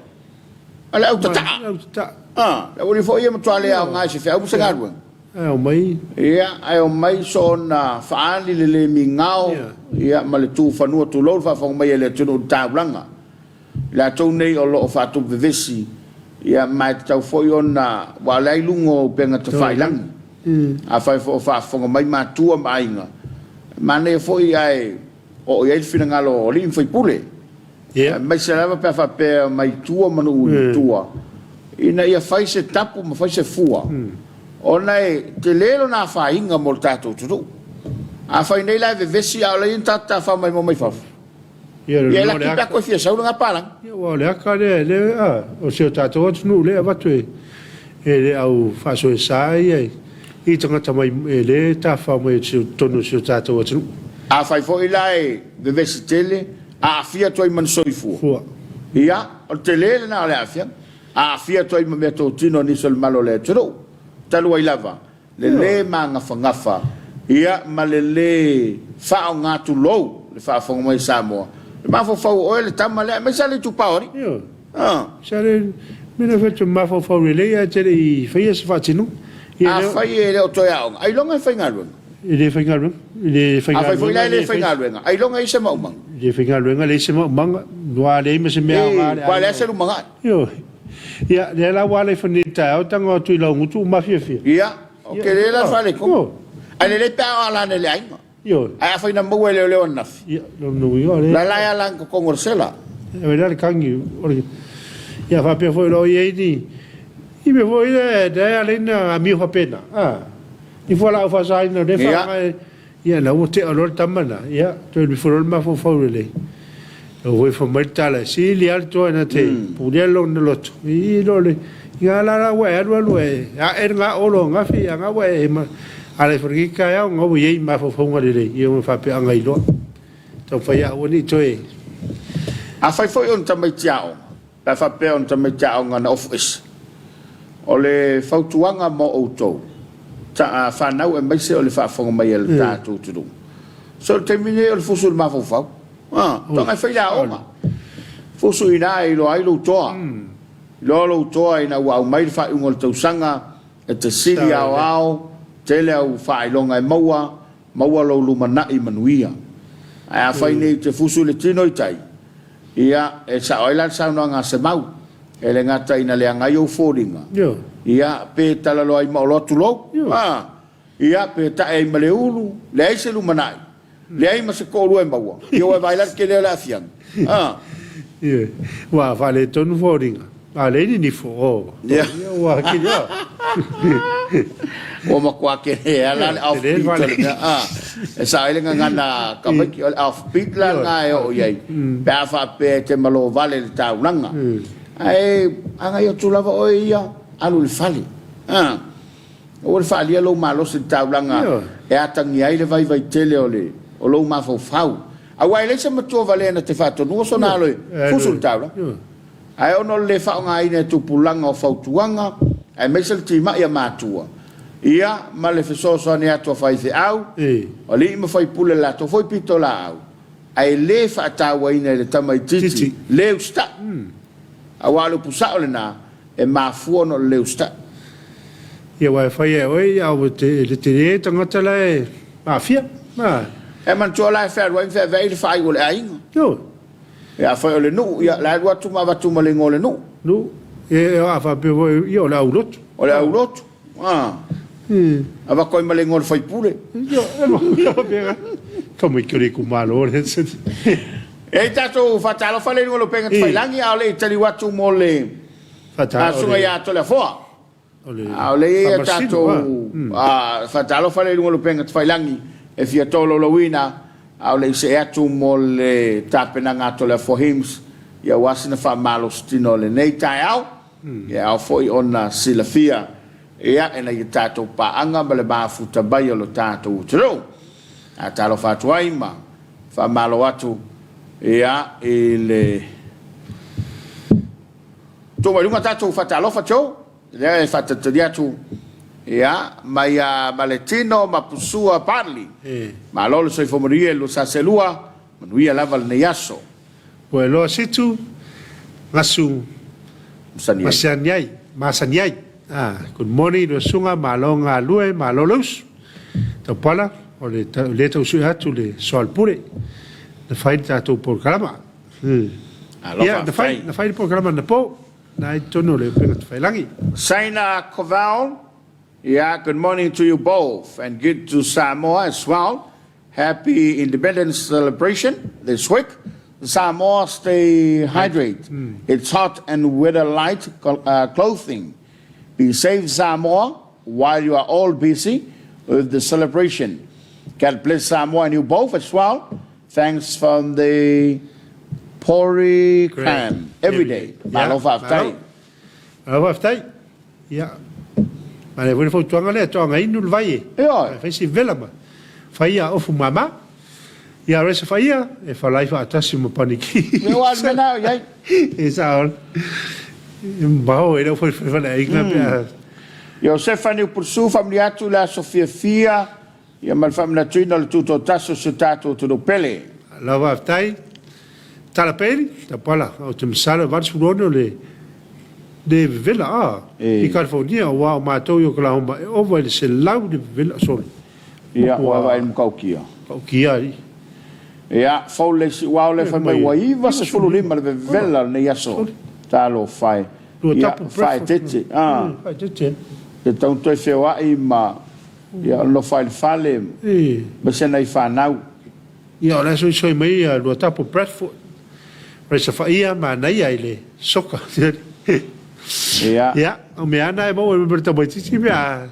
a le au tataa. Le au tataa. A, le aualii foi ia e matua le aoga i se feau ma se galuega. Ae omai. Ia, ae omai soona faaali le le migao, ia, ma le tu fanua tulou le faafofoga mai a le atunuu i le taulaga. I latou nei o lo o faatupu vevesi, ia, ma e tatau foi ona, aua o lea i luga o upega tafailagi. Afai foi o faafofoga mai matua ma aiga, e manaia foi ae oo i ai le finagalo o alii ma faipule, aemaise lava pe a faapea mai tua ma nuu i tua, ina ia fai se tapu ma fai se fua, ona e tele lona afaina mo le tatou atunuu. Afai nei la e vevesi a o la e i ai ni tagata tafao mai mai fafo, ia e laki pe a toe fia sau lena palagi. Ia aua o le aka lea, lea, o si o tatou atunuu lea e avatu e le au faasoesa ia i tagata mai e le tafafao mai i totonu o si o tatou atunuu. Afai foi la e vevesi tele, aafia atu ai ma ni soifua. Ia, o le tele lena o le aafiaga. Aafia atu ai ma meatotino a nisi o le malo o le atunuu. Talu ai lava le lē magafagafa, ia, ma le lē faaaoga tulou le faafofoga mai a Samoa, le mafaufau o oe le tama lea, aemaise lava le itupa o alii. Ioe. Sa le mea lea fai atu mafaufau lelei ae te le i faia se faatinoga. Ia lea. Afai e le o toe aoga, ailoga e faigaluega. E le faigaluega. E le faigaluega. Afai foi la e le faigaluega, ailoga e i ai se maumaga. E le faigaluega, leai se maumaga, ua leai ma se mea aoga a le aiga. Ua leai se lumanai. Ioe. Ia, lea la ua ala ifo nei i le taeao, tago atu i lau gutu ua mafiafia. Ia, o tele la le faaletonu. Ae lelei pe a o ala ane i le aiga. Ioe. Ae afai na maua e leoleo ananafi. Ia, lona uiga o lea. La la e ala ane i totonu o le sela. E ave la le kagi o le. Ia faapea foi o lo o i ai ni, ni mea foi lea e ala ai ona amio faapena. A. I fualaau faasaina o lea e faaaoga e, ia la ua tea loa le tama lena, ia toe alu ifo loa le mafaufau lelei. Ua foi fai mai le tala, e sili lava le toa na te pulea lona loto i lo le i ngā la la ua e alu alu e ae le ngā olo o ngafi a ngā ua e ala ifo lenei taeao ngā ua i ai mafaufauga lelei ia ona faapea aga iloa. Taumafai a aua ne i toe. Afai foi o ni tamaiti aoga, Pe a faapea o ni tamaiti aoga na ofu ese. O le fautuaga mo outou, ta, fanau aemaise o le faafofoga mai a le tatou atunuu, so o le taimi nei o le fusu i le mafaufau. A, toga e fai le aoga. Fusu i ina e iloa ai lou toa. Iloa lou toa ina ua aumai le faaiuga o le tausaga, e te sili aoao, tele au faailoga e maua, maua lou lumanai manuia. Ae afai nei e te fusu i le tino i tai, Ia, e sao ai la le saunoaga a Semau, e le gata ina leaga ai ou foliga, ia, pe talaloa ai ma oloa tulou, a, ia, pe tae ai ma le ulu, leai se lumanai, leai ma se toalua e maua, ia ua e vaai la i le tele o le aafiaga, a. Ioe, ua faaletonu foliga, a leai ni nifo, o, ia, ua kili a. Ua matua tele lava la le off beat o le mea, a. E sao ai le gagana a tamaiti, o le off beat la lena e oo i ai, pe a faapea e te malo vale i le taulaga. Ae agai atu lava oe ia, alu i le fale. A. Aua le faaalia lou malosi i le taulaga e atagia ai le vaivai tele o le, o lou mafaufau. Aua e leai se matua valea na te faatonuina sona alo e fusu i le taulaga. Ae ona o le le faaaogaina e tupulaga o fautuaga, aemaise le timai a matua, ia, ma le fesoasoani atu a faifeau, o alii ma faipule le latou foi pitolaau, ae le faatauaina e le tamaitiiti le usitai. Aua o le upu sao lena, e mafua ona o le le usitai. Ia, aua e fai e oe, ia, ua te, le tele tagata la e aafia. E manatua la e fealuai ma feaveai le faaiu o le aiga. Ioe. Ia afai o le nuu, ia la e alu atu ma avatu ma le igoa o le nuu. Nuu, ia a faapea foi, ia o le aulotu. O le aulotu, a. Avatu ai ma le igoa o le faipule. Ia, e faapea tamaiti o le itumalo lea. E tatou faatalofa le i luga o le upega tafailagi, a o le i taliu atu mo le susuga ia Toleafoa. A o lea e i ai a tatou faatalofa lea i luga o le upega tafailagi e fia tolaulauina, a o le i see atu mo le tapenaga a Toleafoa Hymns, ia aua sina faamalositino o lenei taeao, ia e ao foi ona silafia ia e nai a tatou paaga ma le mafuta mai o lo tatou atunuu. A talofa atu ai ma faamalo atu ia i le Tuu mai luga tatou faatalofa Joe, lea e faatalitali atu ia mai ia Maletino ma Pusua Bartley. Malo le soifua manuia i lua sa seelua, manuia lava lenei aso. Ua iloa situ gasu masani ai, masani ai. Good morning lua susuga, malo galue, malo le usu. Taupala, o le lea tau sue atu le soalepule na fai le tatou polokalama. Alofa Ia, na fai, na fai le polokalama anapo, na i totonu o le upega tafailagi. Saina Koval, yeah, good morning to you both and good to Samoa as well. Happy Independence celebration this week. Samoa stay hydrate. It's hot and weather light clothing. Be safe Samoa while you are all busy with the celebration. God bless Samoa and you both as well. Thanks from the Pori Cram every day. Malo faafetai. Malo faafetai. Ia. Manaia foi le fautuaga lea, toaga inu le vai e. Ioe. Fai si vela ma fai ia ofu mama. Ia resa faia e falai faatasi ma paniki. Ia ua alu mea na o i ai. E sao. E mao e le foi foi fale aiga pe a. Iosefa Niupurusu faamanuia atu i le aso fiafia Ia ma le faamanatuina o le Tutoatasi o si o tatou atunuu pele. Lau faafetai Tala Peli, Tapala, ou te masalo e 86 le le vevela a i California aua o matou i Oklahoma e ova i le 100 le vevela solo. Ia, ua vaai i le matautia. Matautia alii. Ia, fou le isi uao lea fai mai ua 95 le vevela o lenei aso. Talofa e. Ia, faaeteete. Faaeteete. E tatau ona toe feoai ma Ia, o le nofo ai i le fale ma se nai fanau. Ia, o la e soisoi mai ia Luatapo Bradford. Raisa Faia, manaia i le soka. Ia. Ia, o mea lava na e maua i le tamaitiiti pe a.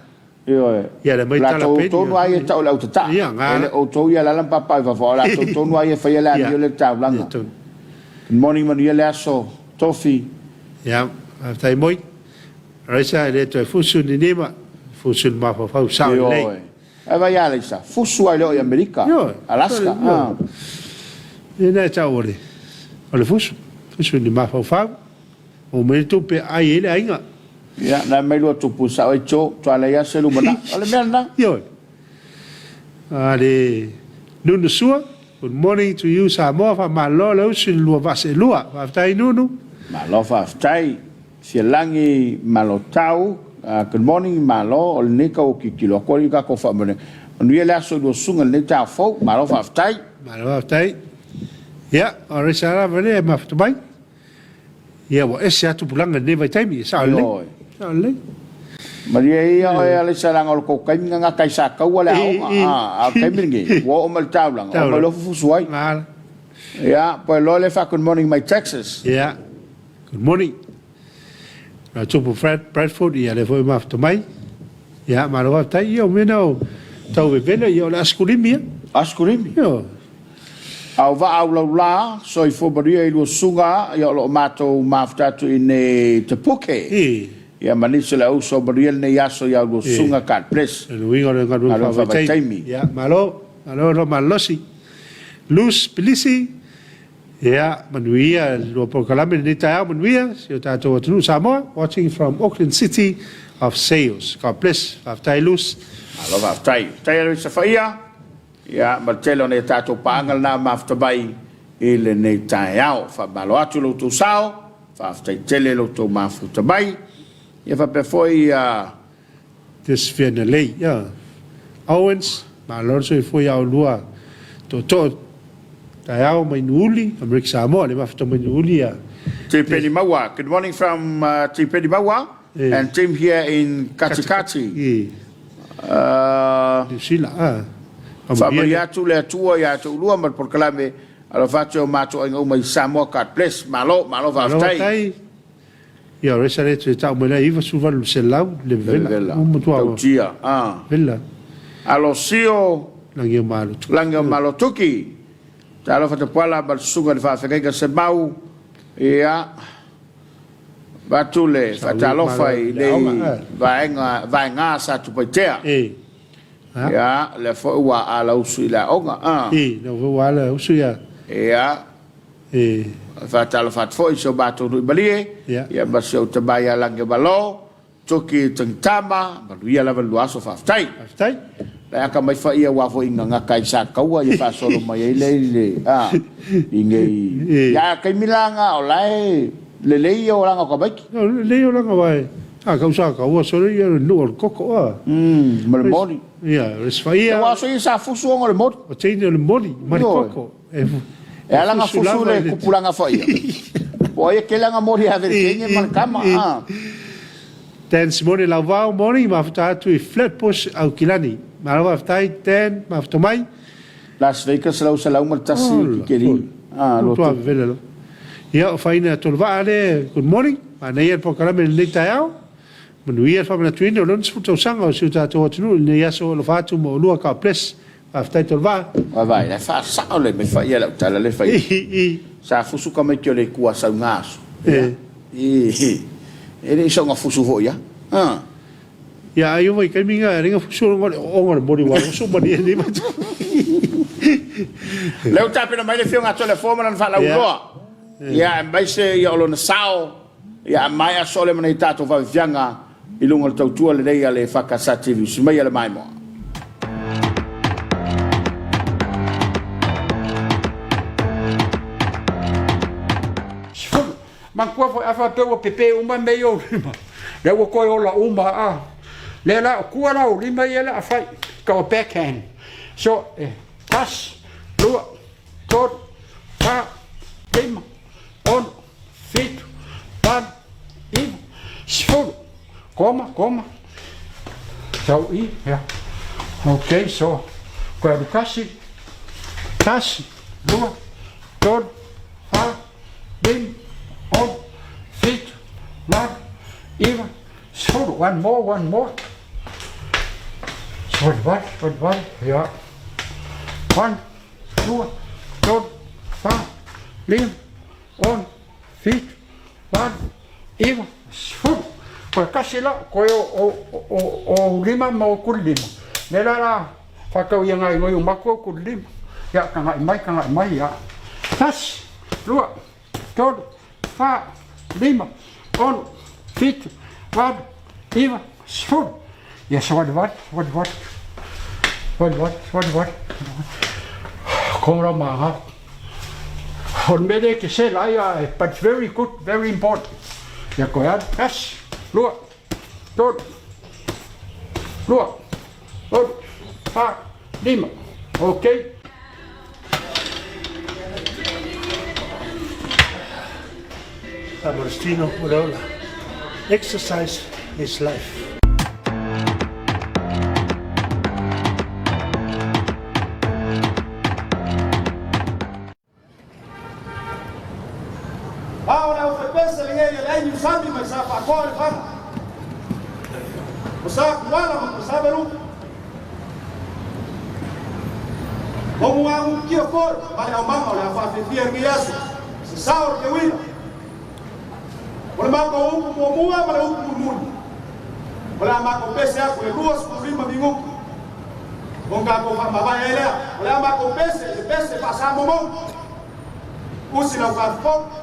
Ioe. Ia le aumai tala Latou peni. tonu lava ia e tau o le autataa. Ia, ga. E le o outou ia alaala ma papaaao i fafo, a o latou tonu lava ia e faia le amio lea i le taulaga. Ia, tonu. Good morning, manuia le aso, Tofi. Ia, faafetai moi. Raisa, e le toe fusu ni nima, fusu ni mafaufau sao lelei. Ioe. Ae vaai a Alaisa, fusu lava e le o i Amerika, Ioe. Alaska. Ioe. Ia lena e tau o le, o le fusu, fusu ni mafaufau. Ua mai le tupe ai ai le aiga. Ia, na mai lua tupu sao ai Joe, tua leai lava se lumanai. O le mea lena. Ioe. A le Nunu Sua, good morning to you Samoa, faamalo le usu i le lua vaa seelua. Faafetai Nunu. Malo faafetai. Sialagi Malotau, good morning Malo, o lenei kau o tilotilo atu alii tatou faamanuiaga. Manuia le aso i lua susuga i lenei taeao fou. Malo faafetai. Malo faafetai. Ia, o le isi lava lea e mafuta mai. Ia ua ese lava tupulaga i lenei vaitaimi, e sao lelei. Ioe. Sao lelei. Malie ia oe Alaisa leaga o le tou taimi na gata ai sa taua le aoga a o le taimi lenei ua oo mai le taulaga oo mai loa fufusu ai. Ia poe loa le fa good morning mai Texas. Ia good morning. Nā tupu Fred Bradford ia lea foi mafuta mai. Ia malo faafetai ia o mea na o tau vevela ia o le asikulimi ia. Asikulimi. Ioe. Ao vaa ulaula, soifua manuia i lua susuga, ia o lo o matou mafuta atu i inei Te Puke. Ia ma nisi o le auso manuia lenei aso i au lua susuga, God bless. Le uiga o le galuega faavaitaimi. Ia malo, malo loa malolosi. Luz Pilisi, ia manuia le lua polokalame i lenei taeao, manuia si o tatou atunuu Samoa, watching from Auckland City of Sales. God bless. Faafetai Luz. Malo faafetai. Faafetai Aloisa Faia. Ia, ma le tele o nai a tatou paaga lena mafuta mai i lenei taeao. Faamalo atu lo outou sao, faafetai tele lo outou mafuta mai. Ia faapea foi ia. This Fianalei, ia. Owens, malo le soifua ia oulua tootoo taeao mai Nuuuli, Amerika Samoa, le mafuta mai Nuuuli ia. Tipeni Maua, good morning from Tipeni Maua and team here in Katikati. Niu Sila, a. Faamanuia atu le Atua ia te oulua ma le polokalame. Alofa atu i o matou aiga uma i Samoa. God bless. Malo, malo faafetai. Malo faafetai. Ia, o resa le toe tau mai lea 98 le vevela. Ua matua. Tautia, a. Vela. Alosio. Lagi o Malotuki. Lagi o Malotuki. Talofa Tapuala ma le susuga i le faafeagaiga Semau. Ia. Avatu le faatalofa i nei vaega, vaega sa Tupaitea. E. Ia, lea foi ua ala usu i le aoga. A. E, lea foi ua ala usu ia. Ia. E. Faatalofa atu foi i si o matou nuu i Malie. Ia. Ia ma si ou tama ia Lagiomalo. Toki Tangitama, manuia lava le lua aso, faafetai. Faafetai. Le aka mai fa ia ua foi nga kai sa kaua ia faasolo mai ai le i le a i nei ia kaimi la nga o la e lelei ia olaga o tamaiti. Lelei olaga aua e a kau sa kaua solo ia le nuu o le koko a. Ma le moli. Ia, le sfaia. Aua so ia sa fusu ona o le moli. O teine o le moli ma le koko. E ala na fusu le kupulaga faia. Po o ai e kele ana moli ave le teine ma le tama. A. Dan Simone Lauvao, morning, mafuta atu i Flatbush, Aukilani. Malo faafetai Dan, mafuta mai. Las Vegas 101 kikeli. A, lotu. Tua vevela lo. Ia, o whaina Toluvaa le, good morning. Manaia le polokalame i lenei taeao. Manuia le faamanatuina o lona 10 tausaga o si o tatou atunuu i lenei aso alofa atu ma oulua God bless. Faafetai Toluvaa. Vaai, la e faasao le mea fai ia lau tala le fai. Sa fusu tamaiti o le itu a sau aso. E le i soona fusu foi ia. Ia ai ova i taimi nga ringa fusu o le onga le mori wa so mani ni ma. Lea ua tapena mai le afioga a Toleafoa ma lana faalauiloa. Ia aemaise ia o lona sao, ia aemaea sole ma nei tatou fafifiaga i luga o le tautua lelei a le EFKS TV. Usi maia le maimoa. Sefulu. Manatua foi a faapea ua pepe uma mea i ou lima, lea ua toe ola uma a. Lea la o tua la o lima ia la a fai, tau a backhand. So, e, tasi, lua, tolu, fa, lima, ono, fitu, valu, iva, sefulu. Koma, koma. Sau i, ia. Ok, so, koe alu tasi, tasi, lua, tolu, fa, lima, ono, fitu, valu, iva, sefulu. One more, one more. Valivali, valivali, ia. Valo, roa, telo, fa, lima, ono, fito, valo, iva, sefulu. Koe tasi la, koe o lima ma o kuli lima. Le la la, whakau ia ngai ngoi o maku o kuli lima. Ia, ka ngai mai, ka ngai mai, ia. Tasi, lua, tolu, fa, lima, ono, fito, valo, iva, sefulu. Ia, savalivali, savalivali, savalivali, savalivali. Ko rau ma ngā. O le mea lea e te sela ai, a, but it's very good, very important. Ia koe alu, tasi, lua, tolu, lua, tolu, fa, lima. Okay. Faamorositino o le ola. Exercise is life. A o le aufaipese lenei e leai niusami mai sa faakoa le faga. O sa kuala ma ko sa velupu. O muagukia foi ma le aumaga o le a faafiafia i lenei aso, se sao o le teuila. O le matou upu muamua ma le upu mulimuli, o le a matou pese atu i le 25 minuti ona tatou faamavae ai lea. O le a matou pese i le pese faa-Samoa moni. Usi lau faafofoga.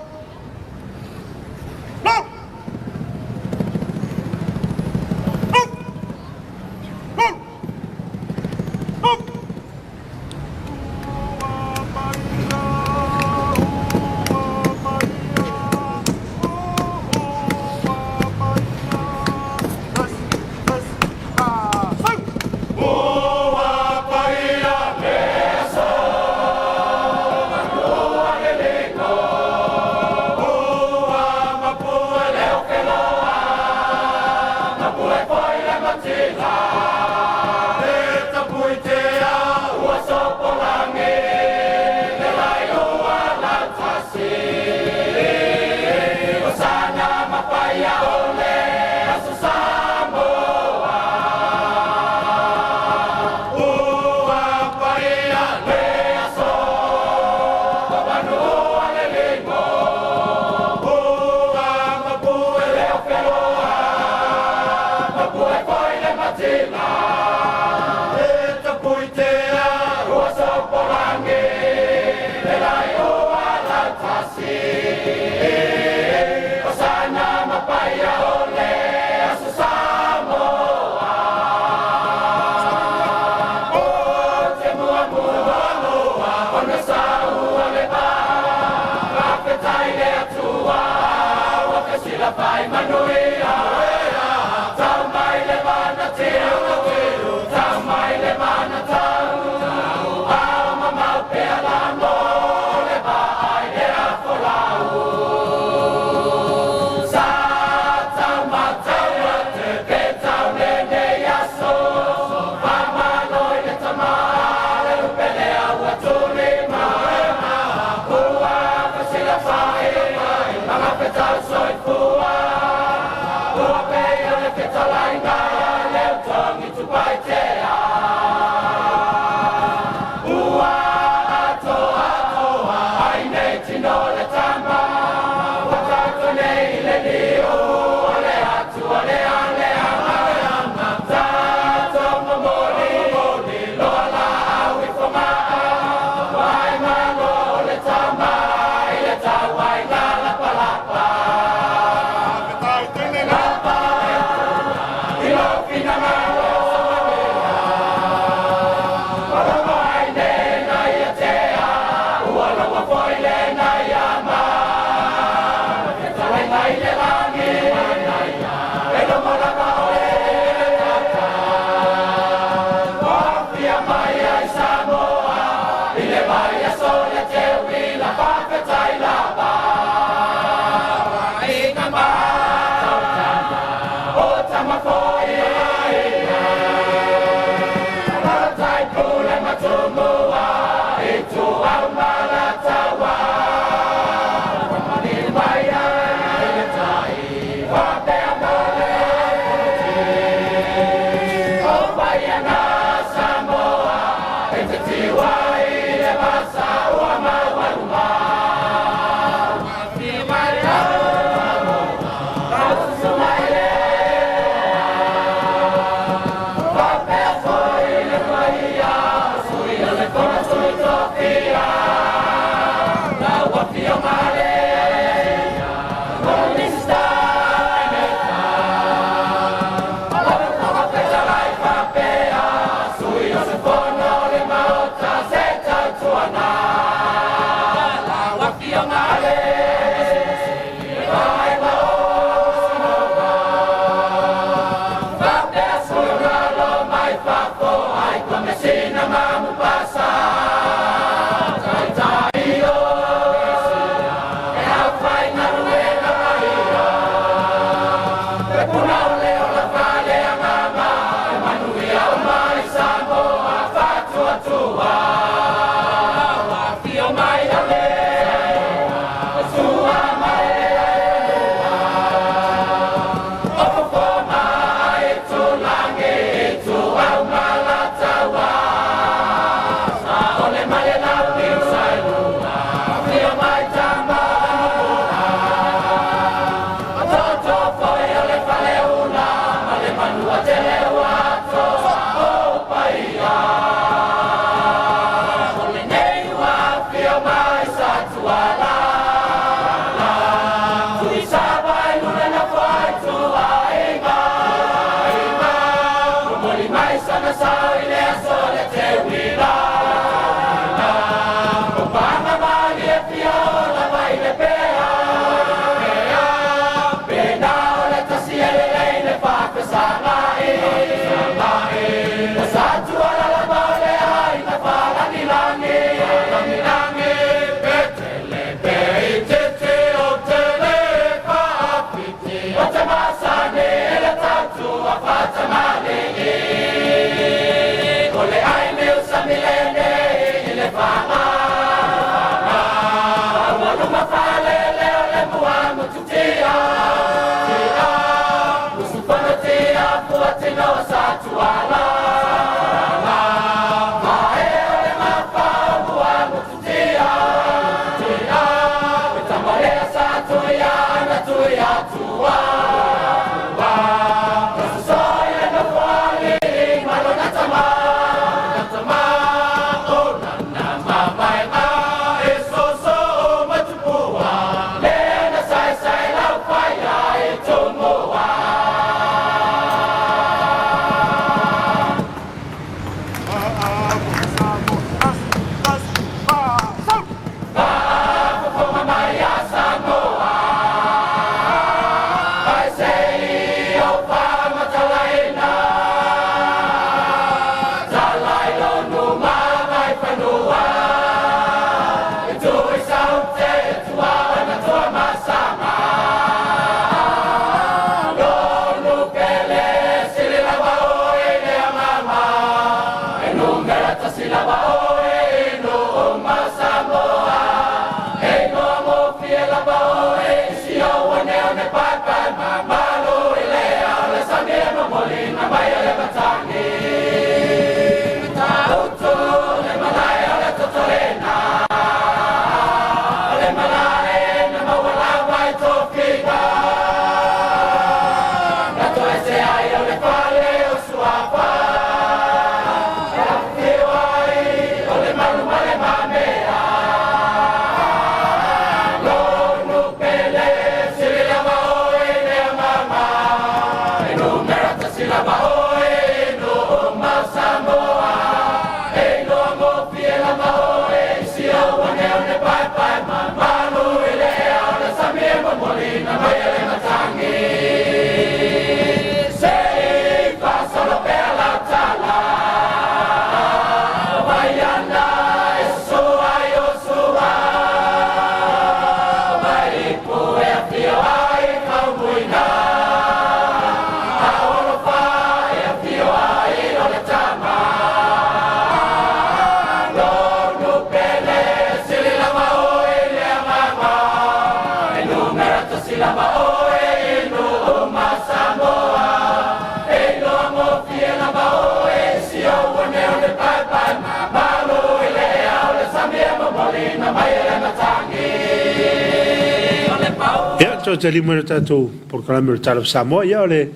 Ia, toe tali mai le tatou polokalame o le Tala Samoa. Ia, o le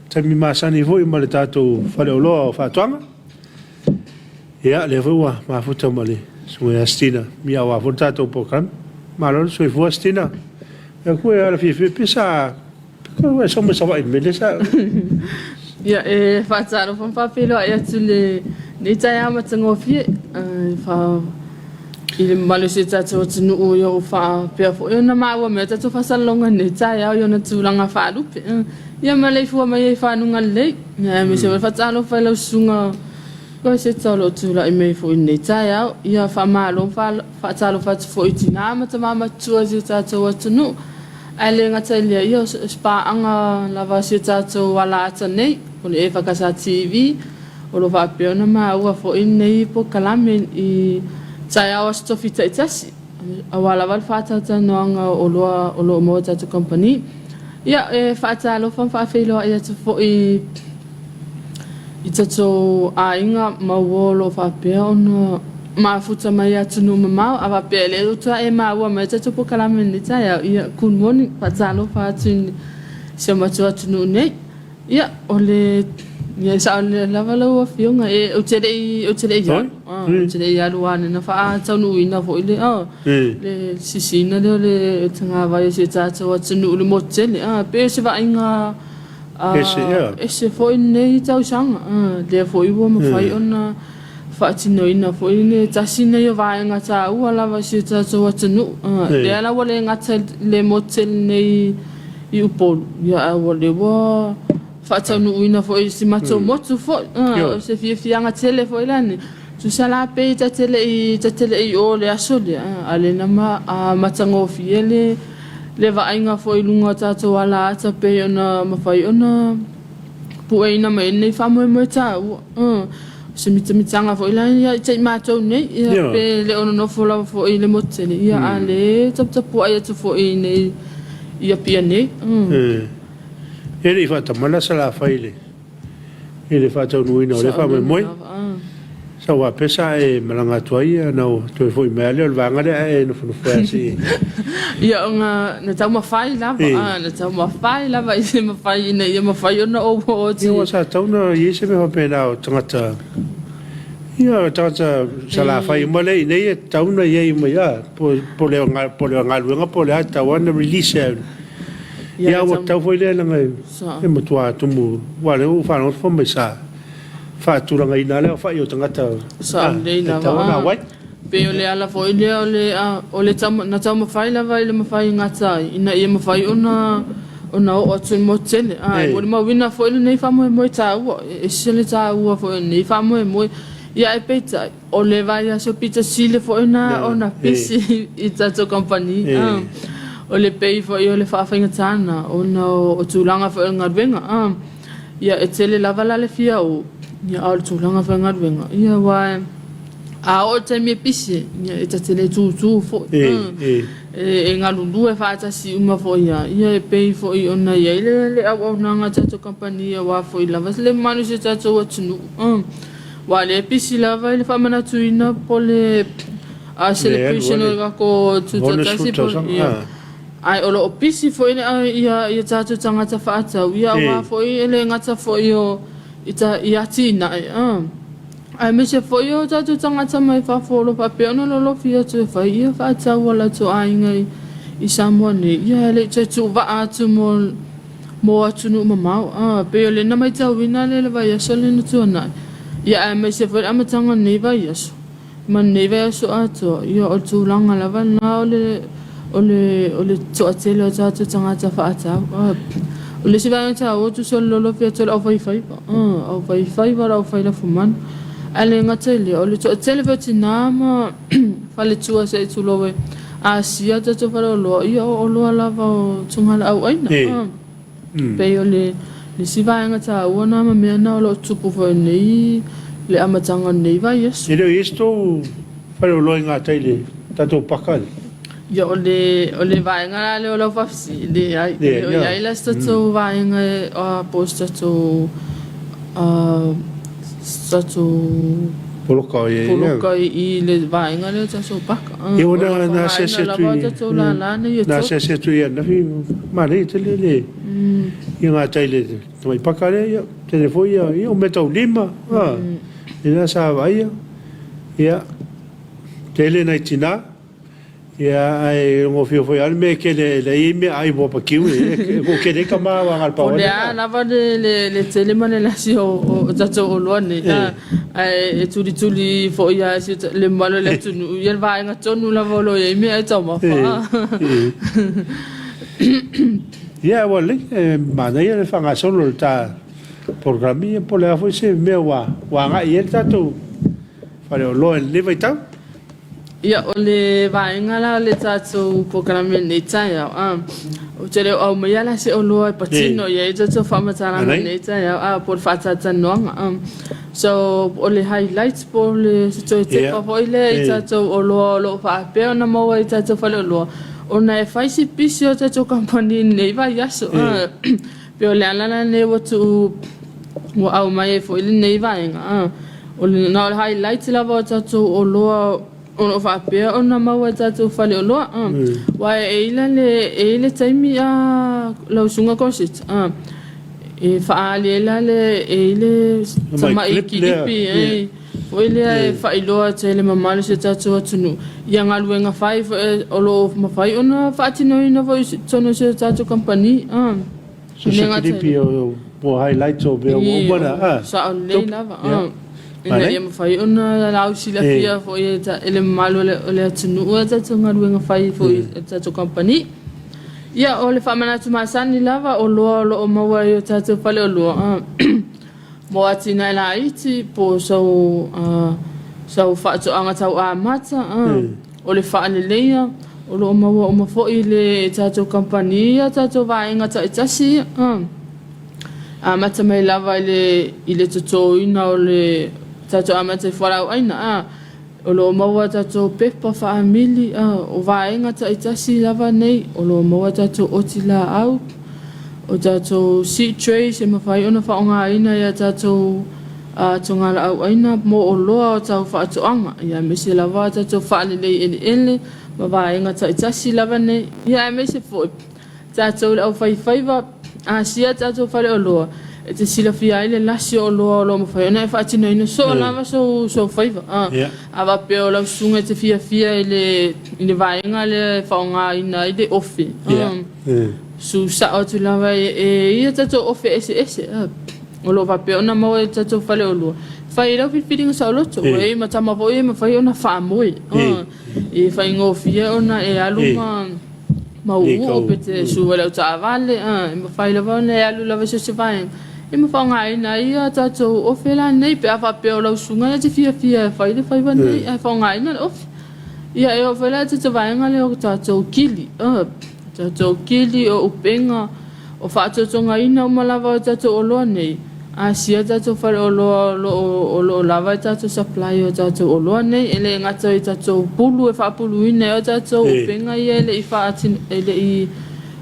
taimi masani foi ma le tatou faleoloa o faatoaga. Ia, lea foi ua mafuta ma le susuga ia Stina Mia aua foi le tatou polokalame. Malo le soifua Stina. Ia ku e ala fiafia pe sa pe ku e sau mai Savaii i le mea lea sa. Ia, e faatalofa ma faafeiloai atu i lenei taeao matagofie fa i le mamalu o si o tatou atunuu ia ua faapea foi ona maua mai o tatou faasalalauga i lenei taeao i ona tulaga faalupe. Ia maleifua mai ai i fanuga lelei, aemaise foi le faatalofa i lau susuga Koeseta o lo o tulai mai foi i lenei taeao. Ia faamalo ma faatalofa atu foi i tina ma tama matutua o si o tatou atunuu. Ae le gata i lea, ia o se paaga lava a si o tatou alaata nei, o le EFKS TV, o lo o faapea ona maua foi lenei polokalame i taeao Aso Tofi taitasi, aua lava le faatalatalanoaga o oloa o lo o maua e tatou kamupani. Ia, e faatalofa ma faafeiloai atu foi i tatou aiga ma uo o lo o faapea ona mafuta mai i atunuu mamao. A faapea e le faatoa e maua mai tatou polokalame i lenei taeao, ia, good morning, faatalofa atu i si o matou atunuu nei. Ia, o le, ia e sao lava lau Afioga, e, ou te le i, ou te le i alu, ou te le i alu aua na faataunuuina foi le, le sisiina lea o le tagavai o si o tatou atunuu i le motu tele. Pei o se vaaiga Ese, ia. Ese foi lenei tausaga, lea foi ua mafai ona faatinoina foi le tasi lenei o vaega taua lava i si o tatou atunuu. Lea la ua le gata i le motu tele nei i Upolu, ae ua lea ua faataunuuina foi i si matou motu foi. O se fiafiaga tele foi la lenei. Tusa la pe ta te le i, ta te le i o i le aso lea, a o lea na matagofie le Le vaaiga foi i luga o tatou alaata pei ona mafai ona pueina mai ai lenei faamoemoe taua. O se mitamitaga foi la ia i matou nei, ia, pe le o nonofo lava foi i le motu tele, ia, a o lea e taputapuai atu foi i inei i Apia nei. E le i faatamala Salafai i le i le faataunuuina o lea faamoemoe. Sa ou faapea sa e malaga atu ai ona toe foi mai lava lea o le vaega lea ae e nofonofo ai se i. Ia ona na taumafai lava, a na taumafai lava i se mafai ina ia mafai ona ou oo atu. Ia aua sa tatau ona i ai se mea faapena o tagata, ia o tagata Salafai uma lea i inei e tatau ona i ai uma i a, po o le galuega po o le a, e tatau lava ona release e Ia ua tatau foi lea leaga e matua tumu aua o lea ua ou faalogologo fai mai sa faatulagaina lava le aofai o tagata e tatau ona auai. Pei o le ala foi lea o le o le na taumafai lava i le mafai gata ai ina ia mafai ona ona oo atu i le motu tele. A e molimauina foi lenei faamoemoe taua, e ese le taua foi o lenei faamoemoe. Ia ae peitai, O le vaiaso pito sili foi na ona pisi i tatou kamupani. O le pei foi o le faafaigata na ona o tulaga foi o le galuega. Ia e tele lava la le fia o, ia a o le tulaga foi o le galuega, ia aua a oo i le taimi e pisi ai, ia e ta te le tutu foi. E galulue faatasi uma foi lava, ia e pei foi ona i ai le auaunaga a tatou kamupani aua foi lava le mamalu o si o tatou atunuu. Ua le pisi lava i le faamanatuina po le celebration o le tatou tutoatasi po ia ae o lo o pisi foi ia ia tatou tagata faatau ia aua foi e le gata foi o i atinae aemaise foi o tatou tagata mai fafo o lo o faapea ona lolofi atu e fai ia faatau a latou aiga i Samoa nei ia e le i toe tuuvaa atu mo mo atunuu mamao. A, pei o lea na matauina lea i le vaiaso lea na tuanai, ia aemaise foi le amataga o lenei vaiaso, ma lenei vaiaso atoa, ia o le tulaga lava lena o le, o le, o le toatele o tatou tagata faatau. A, o le isi vaega taua tusa o le lolofi atu o le aufaifaiva, a, aufaifaiva, o le aufailafumanu. Ae le gata i lea, o le toatele foi o tina ma faletua se i tulou e asia tatou faleoloa, ia o oloa lava o tugalaau aina. Pei o le isi vaega taua na ma mea na o lo o tupu foi nei le amataga o lenei vaiaso. E le o i ai se tou faleoloa i gatai i le tatou paka le? Ia o le o le vaega la lea o lau faafesili, leai, e le o i ai la se tatou vaega po o se tatou se tatou poloka o i ai poloka i le vaega lea o tatou paka. Ia ua na na asiasi atu i na asiasi atu i ananafi manaia tele le i gatai i le tamai paka lea ia tele foi ia ia o mea tau lima a lena sa vaaia ia tele nai tina Ia, ae gofio foi lava le mea e tele e leai ai meaai mo pakiu e toatele ai tama aua na o le pau lava lea. Po o le a lava le tele ma le lasi o tatou oloa nei, ae e tulituli foi lava e le mamalu o le atunuu ia le vaega tonu lava o lo o i ai meaai taumafa. Ia, ua lelei, e manaia le faagasolo o le ta polokalame, ia po o le a foi se mea ua agai i ai le tatou faleoloa i lenei vaitau. Ia, o le vaega la o le tatou polokalame i lenei taeao, a, ou te le o aumaia la se oloa e patino i ai tatou faamatalaga i lenei taeao, a, po o le faatalatalanoaga, a. So, o le highlights po o le se toe tepa foi lea i tatou oloa o lo o faapea ona maua i tatou faleoloa, ona e fai si pisi o tatou kamupani i lenei vaiaso, a. Pei o le ala la lenei ua tuu ua aumai ai foi lenei vaega, a. O le, na o le highlight lava o tatou oloa o lo o faapea ona maua e tatou faleoloa. Aua e i ai le, e i ai le taimi a lau Susuga Kosita, a, e faaali ai la le, e i ai le tamai kilipi foi lea e faailoa atu ai i le mamalu o si o tatou atunuu ia galuega fai foi o lo o mafai ona faatinoina foi i totonu o si o tatou kamupani. So se kilipi o po highlights o mea ua uma na a. Sao lelei lava a. Ina ia mafai ona lausilafia foi e le mamalu o le atunuu a tatou galuega fai foi i le tatou kamupani. Ia o le faamanatu masani lava o oloa o lo o maua i o tatou faleoloa a mo atinae laiti po o sau faatoaga tau amata a. O le faaleleia, o lo o maua uma foi i le tatou kamupani ia tatou vaega taitasi ia. Amata mai lava i le i le totoina o le tatou amata i fualaauaina a o lo o maua tatou pepa faamili a o vaega taitasi lava nei o lo o maua tatou oti laau o tatou seed trays e mafai ona faaaogaina i a tatou togalaauaina mo oloa o tau faatoaga ia aemaise lava a tatou faalelei eleele ma vaega taitasi lava nei ia aemaise foi Tatou le aufaifaiva asia tatou faleoloa e te silafia ai le lasi o oloa o lo o mafai ona e faatinoina soo lava sou sou faiva. A a faapea o lau susuga e te fiafia i le i le vaega lea e faaaogaina ai le ofe, a su sao atu lava e e ia tatou ofe eseese a o lo o faapea ona maua i tatou faleoloa. Fai ai lau filifiliga saoloto, ua i ai ma tama foi e mafai ona faamoe, a e faigofie ona e alu ma mauuu pe te su ai lau taavale, e mafai lava ona e alu lava i so o se vaega e ma faaaogaina ai a tatou ofe la nei pe a faapea o lau susuga e te fiafia e fai le faiva nei ae faaaogaina le ofe. Ia e oo foi la i te vaega lea o tatou kili, tatou kili o upega O faatotogaina uma lava o tatou oloa nei, asia tatou faleoloa o lo o o lo o lava e tatou supply o tatou oloa nei, e le gata i tatou pulu e faapuluina ai o tatou upega ia e le i faatino e le i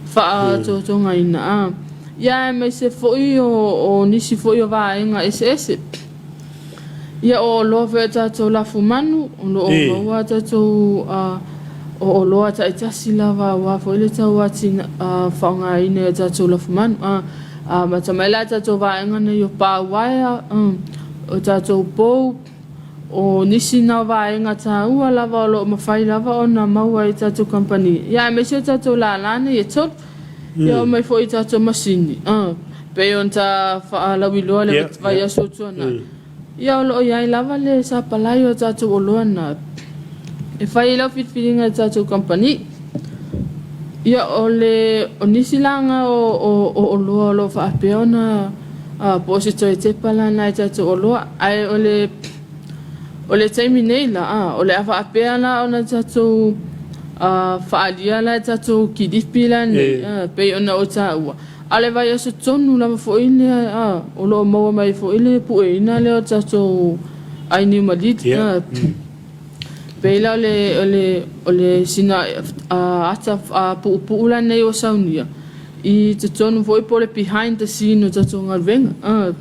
faatotogaina a ia aemaise foi o o nisi foi o vaega eseese. Ia o oloa foi a tatou lafumanu, o lo o maua a tatou o oloa taitasi lava aua foi le tau faaaogaina e a tatou lafumanu. Amata mai la tatou vaega nei o pa uaea, o tatou pou, o nisi na o vaega taua lava o lo o mafai lava ona maua e tatou kamupani, ia aemaise o tatou lala nei e tolu. Ia oo mai foi i tatou masini, pei ona ta faalauiloa i le vaiaso ua tuanai, ia o lo o i ai lava le sapalai o tatou oloa na e fai ai lau filifiliga e tatou kamupani. Ia o le o nisi laga o oloa o lo o faapea ona po o se toe tepa la na i tatou oloa, ae o le O le taimi nei la, o le a faapea la ona tatou faaalia la e tatou kilipi la nei, pei ona ou taua, a o le vaiaso tonu lava foi lea o lo o maua mai foi le pueina lea o tatou ai niu malili. Pei la o le, o le, o le sina ata puupuu la nei ua saunia i totonu foi po o le behind the scene o tatou galuega.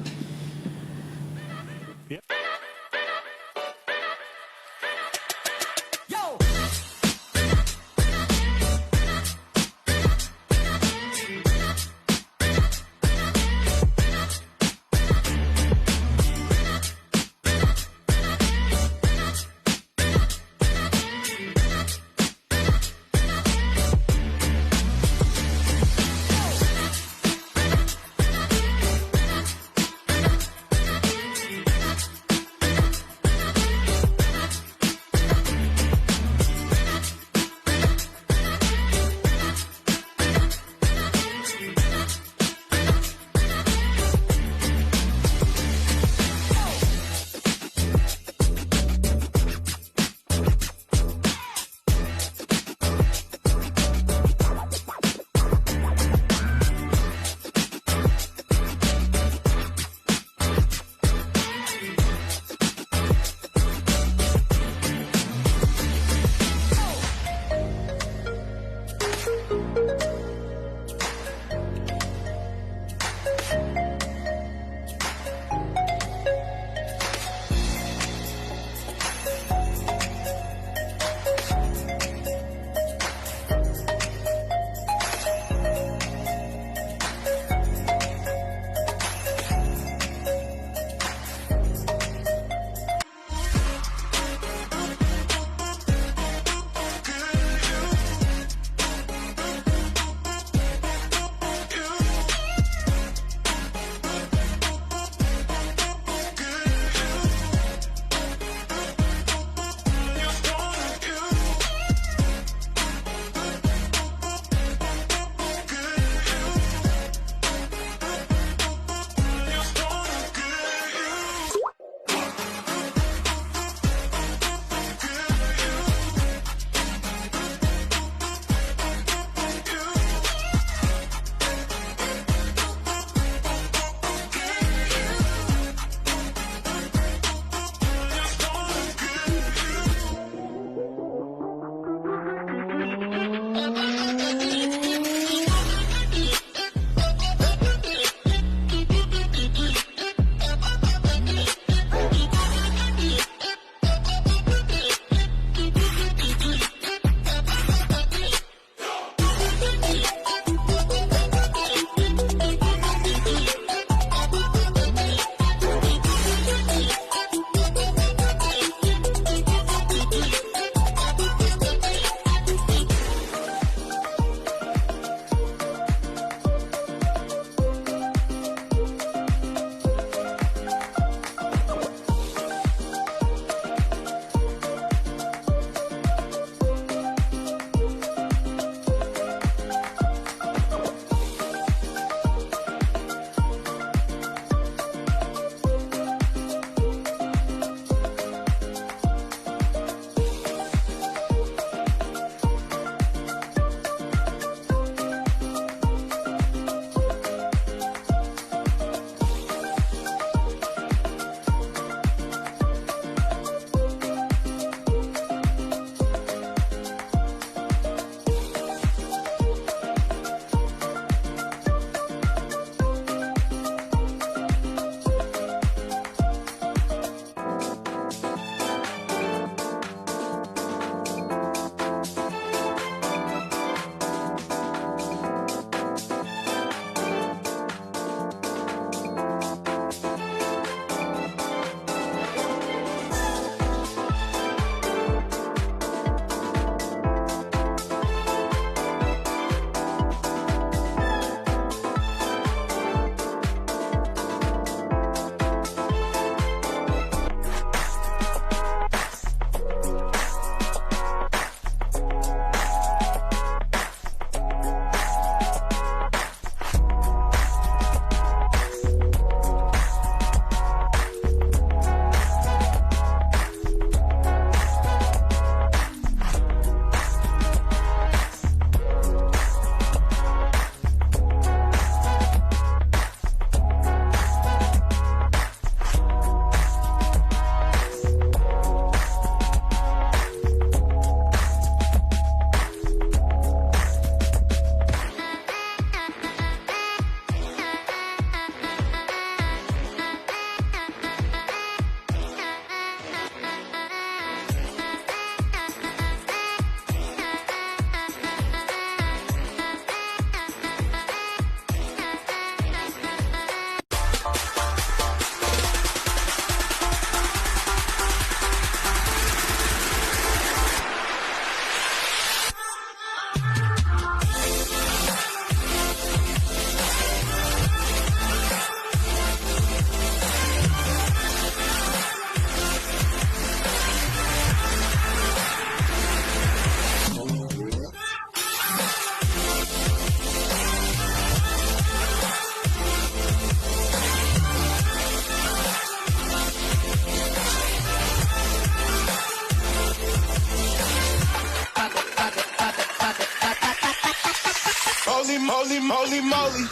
Holy moly.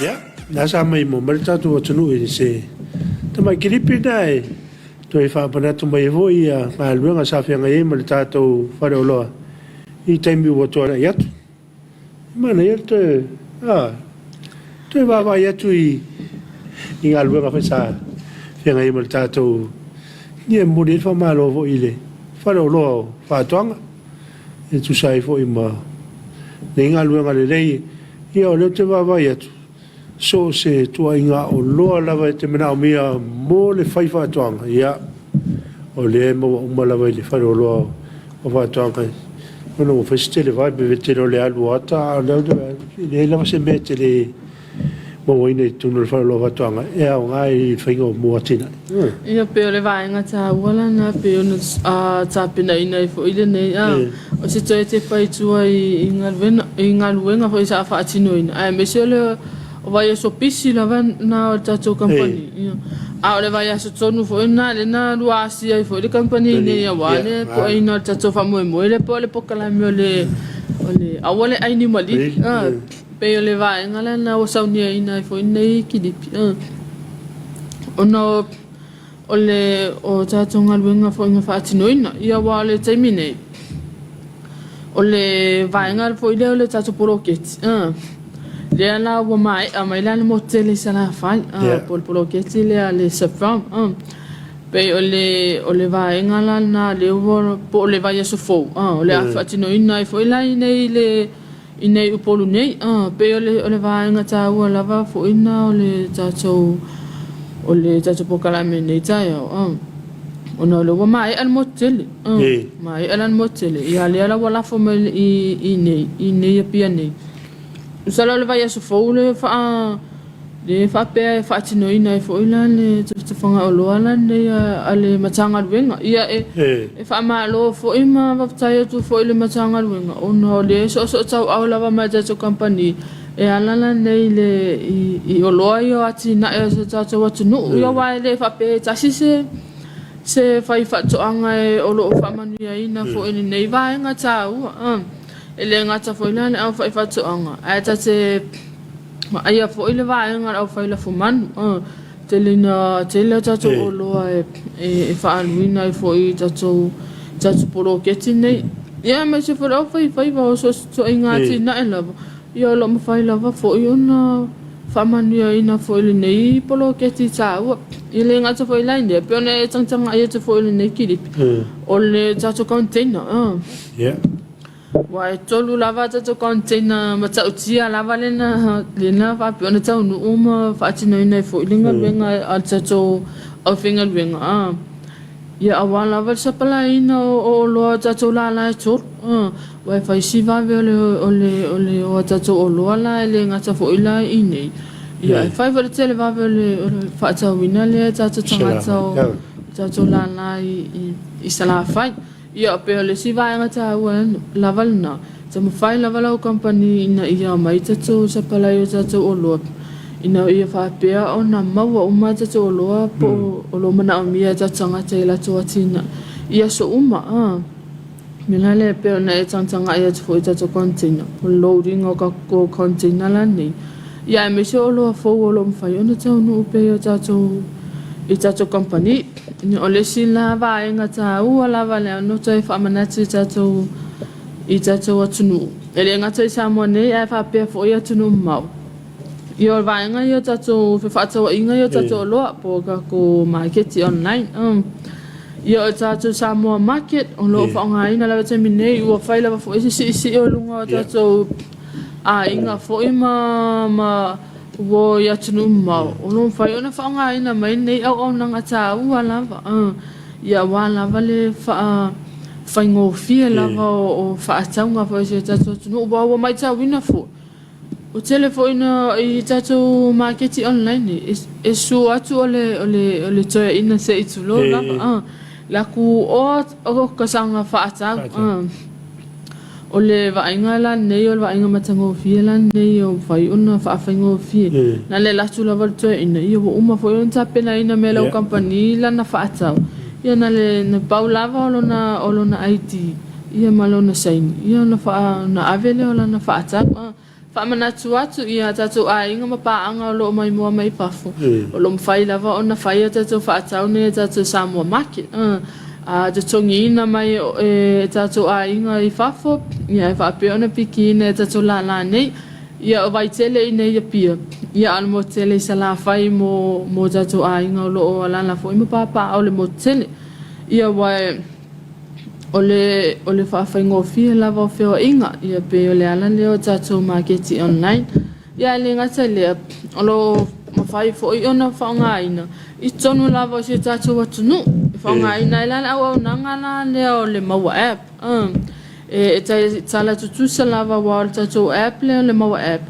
Ia, lea sa maimoa mai le tatou atunuu i se tamai kilipi lena e toe faamanatu mai ai foi ia galuega sa feagai ai ma le tatou faleoloa i taimi ua tuanai atu. E manaia le toe, a, toe vaavaai atu i i galuega foi sa feagai ai ma le tatou, ia e momoli ai le faamalo foi i le faleoloa o faatoaga e tusa ai foi ma nei galuega lelei. Ia o lea ou te vaavaai atu, so o se ituaiga oloa lava e te manaomia mo le faifaatoaga, ia, o lea e maua uma lava i le faleoloa o faatoaga. Ona ua fai si tele vai, pe tele o le alu o ata, a o lea ou te vaai atu, e leai lava se mea e te le mauaina i totonu o le faleoloa o faatoaga e aoga i le faiga o mo atinae. Ia, pei o le vaega taua lena pei ona tapenaina ai foi lenei, o se toe tepa i tua i galuega foi sa faatinoina, aemaise o le vaiaso pisi lava lena o le tatou kamupani. Ia, a o le vaiaso tonu foi lena lea na lua asia ai foi le kamupani nei aua le pueina o le tatou faamoemoe lea po o le polokalame o le aua le ainimalii. Pei o le vaega lena ua sauniaina ai foi lenei kilipi, ona o le o tatou galuega foi na faatinoina. Ia aua o le taimi nei, o le vaega foi lea o le tatou poloketi, lea la ua maea mai la le motu tele i Salafai, po o le poloketi lea a le SAFPROM. Pei o le o le vaega la lena lea ua, po o le vaiaso fou, o le a faatinoina ai foi la i inei i le I nei Upolu nei, pei o le o le vaega taua lava foi lena o le tatou o le tatou polokalame i lenei taeao, ona o lea ua maea le motu tele, maea la le motu tele, ia lea la ua lafo mai i i nei i nei Apia nei. Masalo o le vaiaso fou lea faa lea faapea e faatinoina ai foi la le tufatufaga oloa la lenei a le Matagaluega. Ia e E faamalo foi ma faafetai atu foi i le Matagaluega ona o lea e soosootauau lava ma le tatou kamupani e ala la nei i oloa ia o atinae a si o tatou atunuu. Ia aua e le faapea e tasi se se faifaatoaga o lo o faamanuiaina foi i lenei vaega taua. E le gata foi la i le aufaifaatoaga ae ta te vaaia foi le vaega o le aufai lafumanu. Tele ina tele a tatou oloa e faaaluina ai foi i tatou poloketi nei. Ia aemaise foi le aufaifaiva o so o se ituaiga atinae lava, ia o lo o mafai lava foi ona faamanuiaina foi i lenei poloketi taua. E le gata foi la i lea, pei ona e tagatagai atu foi i lenei kilipi, o le tatou container. Aua e tolu lava a tatou container matautia lava lena lena faapea ona taunuu ma faatinoina ai foi le galuega a le tatou aufaigaluega a. Ia aua lava le sapalaiina o oloa a tatou lala e tolu a. Aua e fai si vave o le o le o le o a tatou oloa la e le gata foi la i inei. Ia ae fai foi le televave o le o le faatauina lea e tatou tagata o tatou lala i Salafai. Ia, pei o le isi vaega taua lava lena, taumafai lava lau kamupani ina ia aumai tatou sapalai o tatou oloa ina ia faapea ona maua uma tatou oloa po o lo o manaomia e tatou tagata i latou atinae i aso uma. O le mea la lea e pei ona e tagatagai atu foi i tatou container, o le load ina o container la nei, Ia aemaise o oloa fou o lo o mafai ona taunuu pea i tatou i tatou kamupani. O le isi la vaega taua lava lea ona toe faamanatu i tatou i tatou atunuu, e le gata i Samoa nei ae faapea foi atunuu mamao. Ia o le vaega ia o tatou fefaatauaiga ia o tatou oloa po o tatou maketi online. Ia o tatou Samoa Market o lo o faaaogaina lava i le taimi nei, ua fai lava foi se siisii o luga o tatou aiga foi ma ma ua o i atunuu mamao, o lo o mafai ona faaaogaina mai lenei auaunaga taua lava, ia aua lava le faafaigofie lava o faatauga foi a si o tatou atunuu. Aua ua matauina foi, ua tele foi ina i tatou maketi online e susu atu o le toeaina se i tulou lava, la ku o ka saga faatau. O le vaaiga la lenei o le vaaiga matagofie la lenei ua mafai ona faafaigofie. Na o le alu atu lava o le toeaina, ia ua uma foi ona tapenaina mai e lau kamupani lana faatau. Ia na le na pau lava o lona o lona ID ia ma lona saini, ia ona faa ona ave lea o lana faatau. Faamanatu atu i a tatou aiga ma paaga o lo o maimoa mai fafo, o lo o mafai lava ona fai a tatou faatau nei e tatou Samoa Market. A totogiina mai e tatou aiga i fafo, ia e faapea ona pikiina e tatou lala nei. Ia o Vaitele i inei i Apia, ia a o le motu tele i Salafai mo mo tatou aiga o lo o alaala foi ma papaaao i le motu tele. Ia aua e O le o le faafaigofie lava o feoaiga, ia pei o le ala lea o tatou maketi online. Ia ae le gata i lea, o lo o mafai foi ona faaaogaina i totonu lava o si o tatou atunuu. E faaaogaina ai la le auaunaga la lea o le Maua App. E tala tutusa lava aua o le tatou app lea o le Maua App,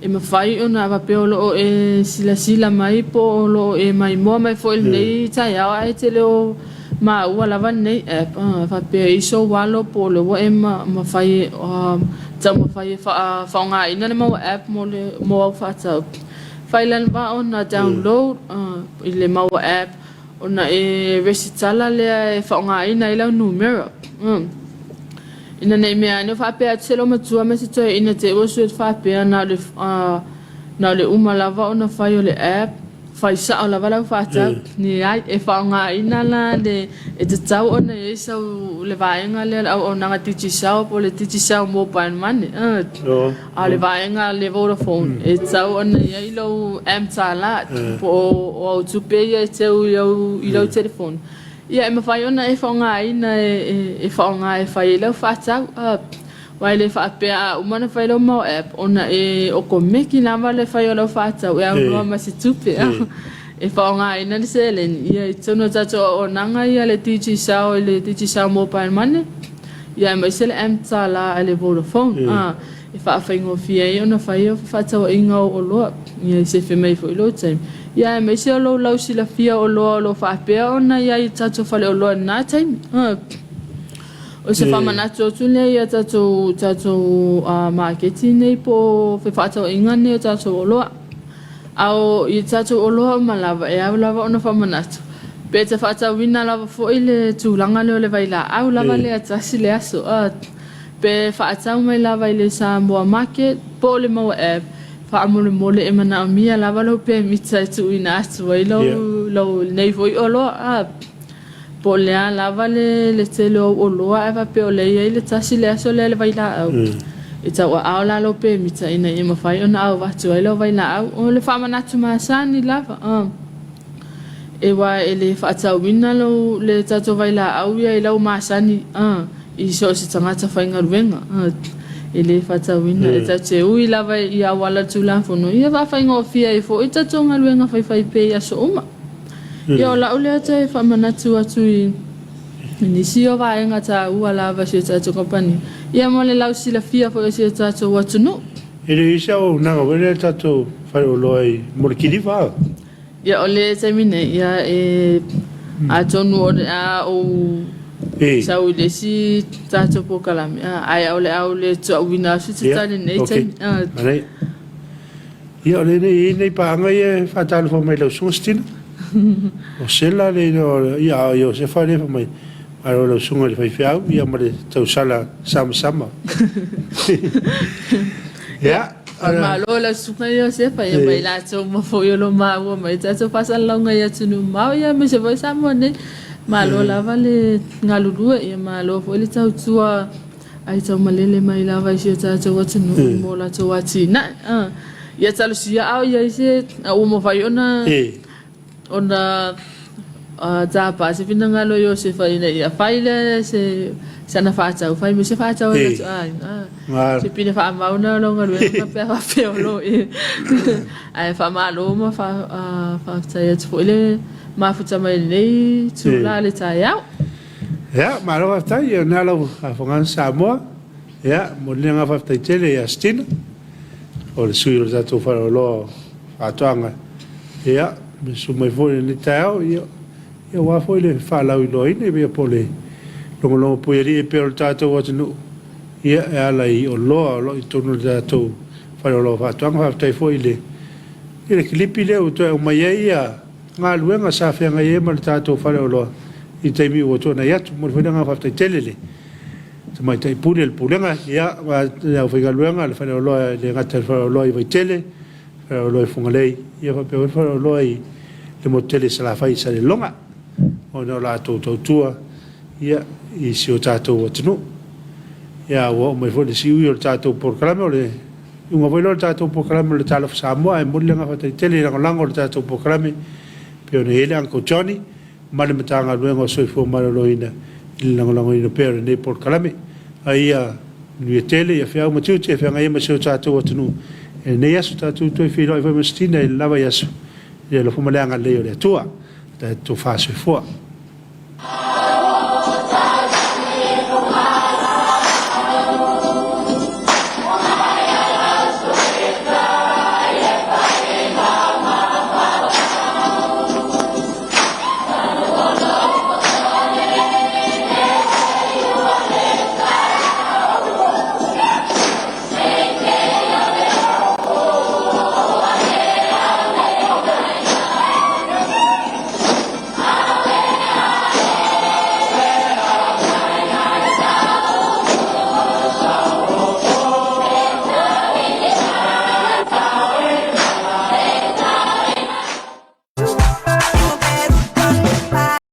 e mafai ona faapea o lo o e silasila mai po o lo o e maimoa mai foi i lenei taeao ae e te le o maua lava lenei app faapea i sou alo po o lea ua e mafai taumafai e faaaogaina le Maua App mo le mo au faatau. Fai lava ona download i le Maua App Ona e resitala lea e faaaogaina ai lau numera. Ina ne i mea ane o faapea atu se loomatua ma se toeaina te i ua sue faapea na o le na o le uma lava ona fai o le app, fai sao lava lau faatau. Leai, e faaaogaina la le e tatau ona i ai sau le vaega lea o le auaunaga Digicel po o le Digicel Mobile Money. A o le vaega a le Vodafone, e tatau ona i ai lou mTala po o au tupe ia e teu i lau telefoni, ia e mafai ona e faaaogaina e faaaoga e fai ai lau faatau. Aua e le faapea a uma ona fai lau mau app ona e okomeki lava le fai o lau faatau e aunoa ma se tupe e faaaogaina le seleni. Ia i totonu o tatou auaunaga ia le Digicel i le Digicel Mobile Money, ia aemaise le mTala a le Vodafone. E faafaigofie ai ona fai au fefaatauaiga o oloa, ia e sefe mai foi lou taimi, ia aemaise o lou lausilafia oloa o lo o faapea ona i ai i tatou faleoloa i lena taimi. O se faamanatu atu lea i a tatou tatou maketi nei po o fefaatauaiga nei o tatou oloa. A o i tatou oloa uma lava, e ao lava ona faamanatu, pe te faatauina lava foi le tulaga lea o le vailaau lava lea tasi le aso. Pe faatau mai lava i le Samoa Market po o le Maua App, faamolemole e manaomia lava lou pemita e tuuina atu ai lou, lou lenei foi oloa. Po o le a lava le, le tele o au oloa ae faapea o lea e i ai le tasi le aso lea le vailaau, e tauaao la lou pemita ina ia mafai ona avatu ai lau vailaau. O le faamanatu masani lava. Aua e le faatauina lou, le tatou vailaau ia i lau masani i so o se tagata faigaluega. E le faatauina, e tatou te ui lava i auala o le Tulafono, ia faafaigofie ai foi tatou galuega faifaipea i aso uma. Ia o lau lea toe faamanatu atu i nisi o vaega taua lava i si o tatou kamupani, ia mo le lausilafia foi o si o tatou atunuu. E le i ai se auaunaga foi lea i le tatou faleoloa i mo le kiliva a? Ia o le taimi nei, ia e atonu o le a ou sau i le isi tatou polokalame, ae o le a ou le tuauina atu se tali i lenei taimi. Ia, ok. Manaia. Ia o lea e i ai nei paaga ia e faatalofa mai i lau susuga Stina. O Sela le iloa, ia a o Iosefa lea e fai mai, Malo lau susuga i le faifeau, ia ma le tausala samasama. Ia, Malo lau susuga Iosefa, ia ma i latou uma foi o lo o maua mai tatou faasalalauga i atunuu mamao, ia aemaise foi Samoa nei. Malo lava le galulue, ia malo foi le tautua ai taumalele mai lava i si o tatou atunuu mo latou atinae. Ia talosia a o i ai se ua mafai ona Ona tapa se finagalo o Iosefa ina ia fai lea se sana faatau, fai mai se faatau a le aiga. Se pine faamau na o lau galuega pe a faapea o lo o e. Ae faamalo ma faafetai atu foi le mafuta mai i lenei itula o le taeao. Ia, malo faafetai. Ia, o lena lau faafofoga Samoa. Ia, momoli le agaga faafetai tele ia Stina, o le sui o le tatou faleoloa o Faatoaga. Ia, susu mai foi i lenei taeao, ia, aua foi le faalauiloaina, ia po o le logologo puialii e pei o le tatou atunuu. Ia, e ala i oloa o lo o i totonu o le tatou faleoloa o faatoaga. Faafetai foi i le i le kilipi lea ua toe aumai ai ia galuega sa feagai ai ma le tatou faleoloa i taimi ua tuanai atu. Momoli foi le agaga faafetai tele i le Tamaitai Pule o le Pulega, ia, le aufaigaluega a le faleoloa e le gata i le faleoloa i Vaitele, faleoloa i Fugalei, ia faapea foi le faleoloa i le motu tele i Salafai i Saleloga, ona o latou tautua ia i si o tatou atunuu. Ia ua oo mai foi le siui o le tatou polokalame, o le iuga foi lea o le tatou polokalame o le Talofa Samoa, ae momoli le agaga faafetai tele i lagolago o le tatou polokalame e pei ona i ai le Uncle Johnny ma le Matagaluega o Soifua Maloloina i le lagolagoina pea o lenei polokalame. A ia manuia tele, ia feau ma tiute e feagai ai ma si o tatou atunuu i lenei aso. Tatou toe feiloai foi ma se tina i le la vaiaso i le alofa ma le agalelei o le Atua. Tatou tofa soifua.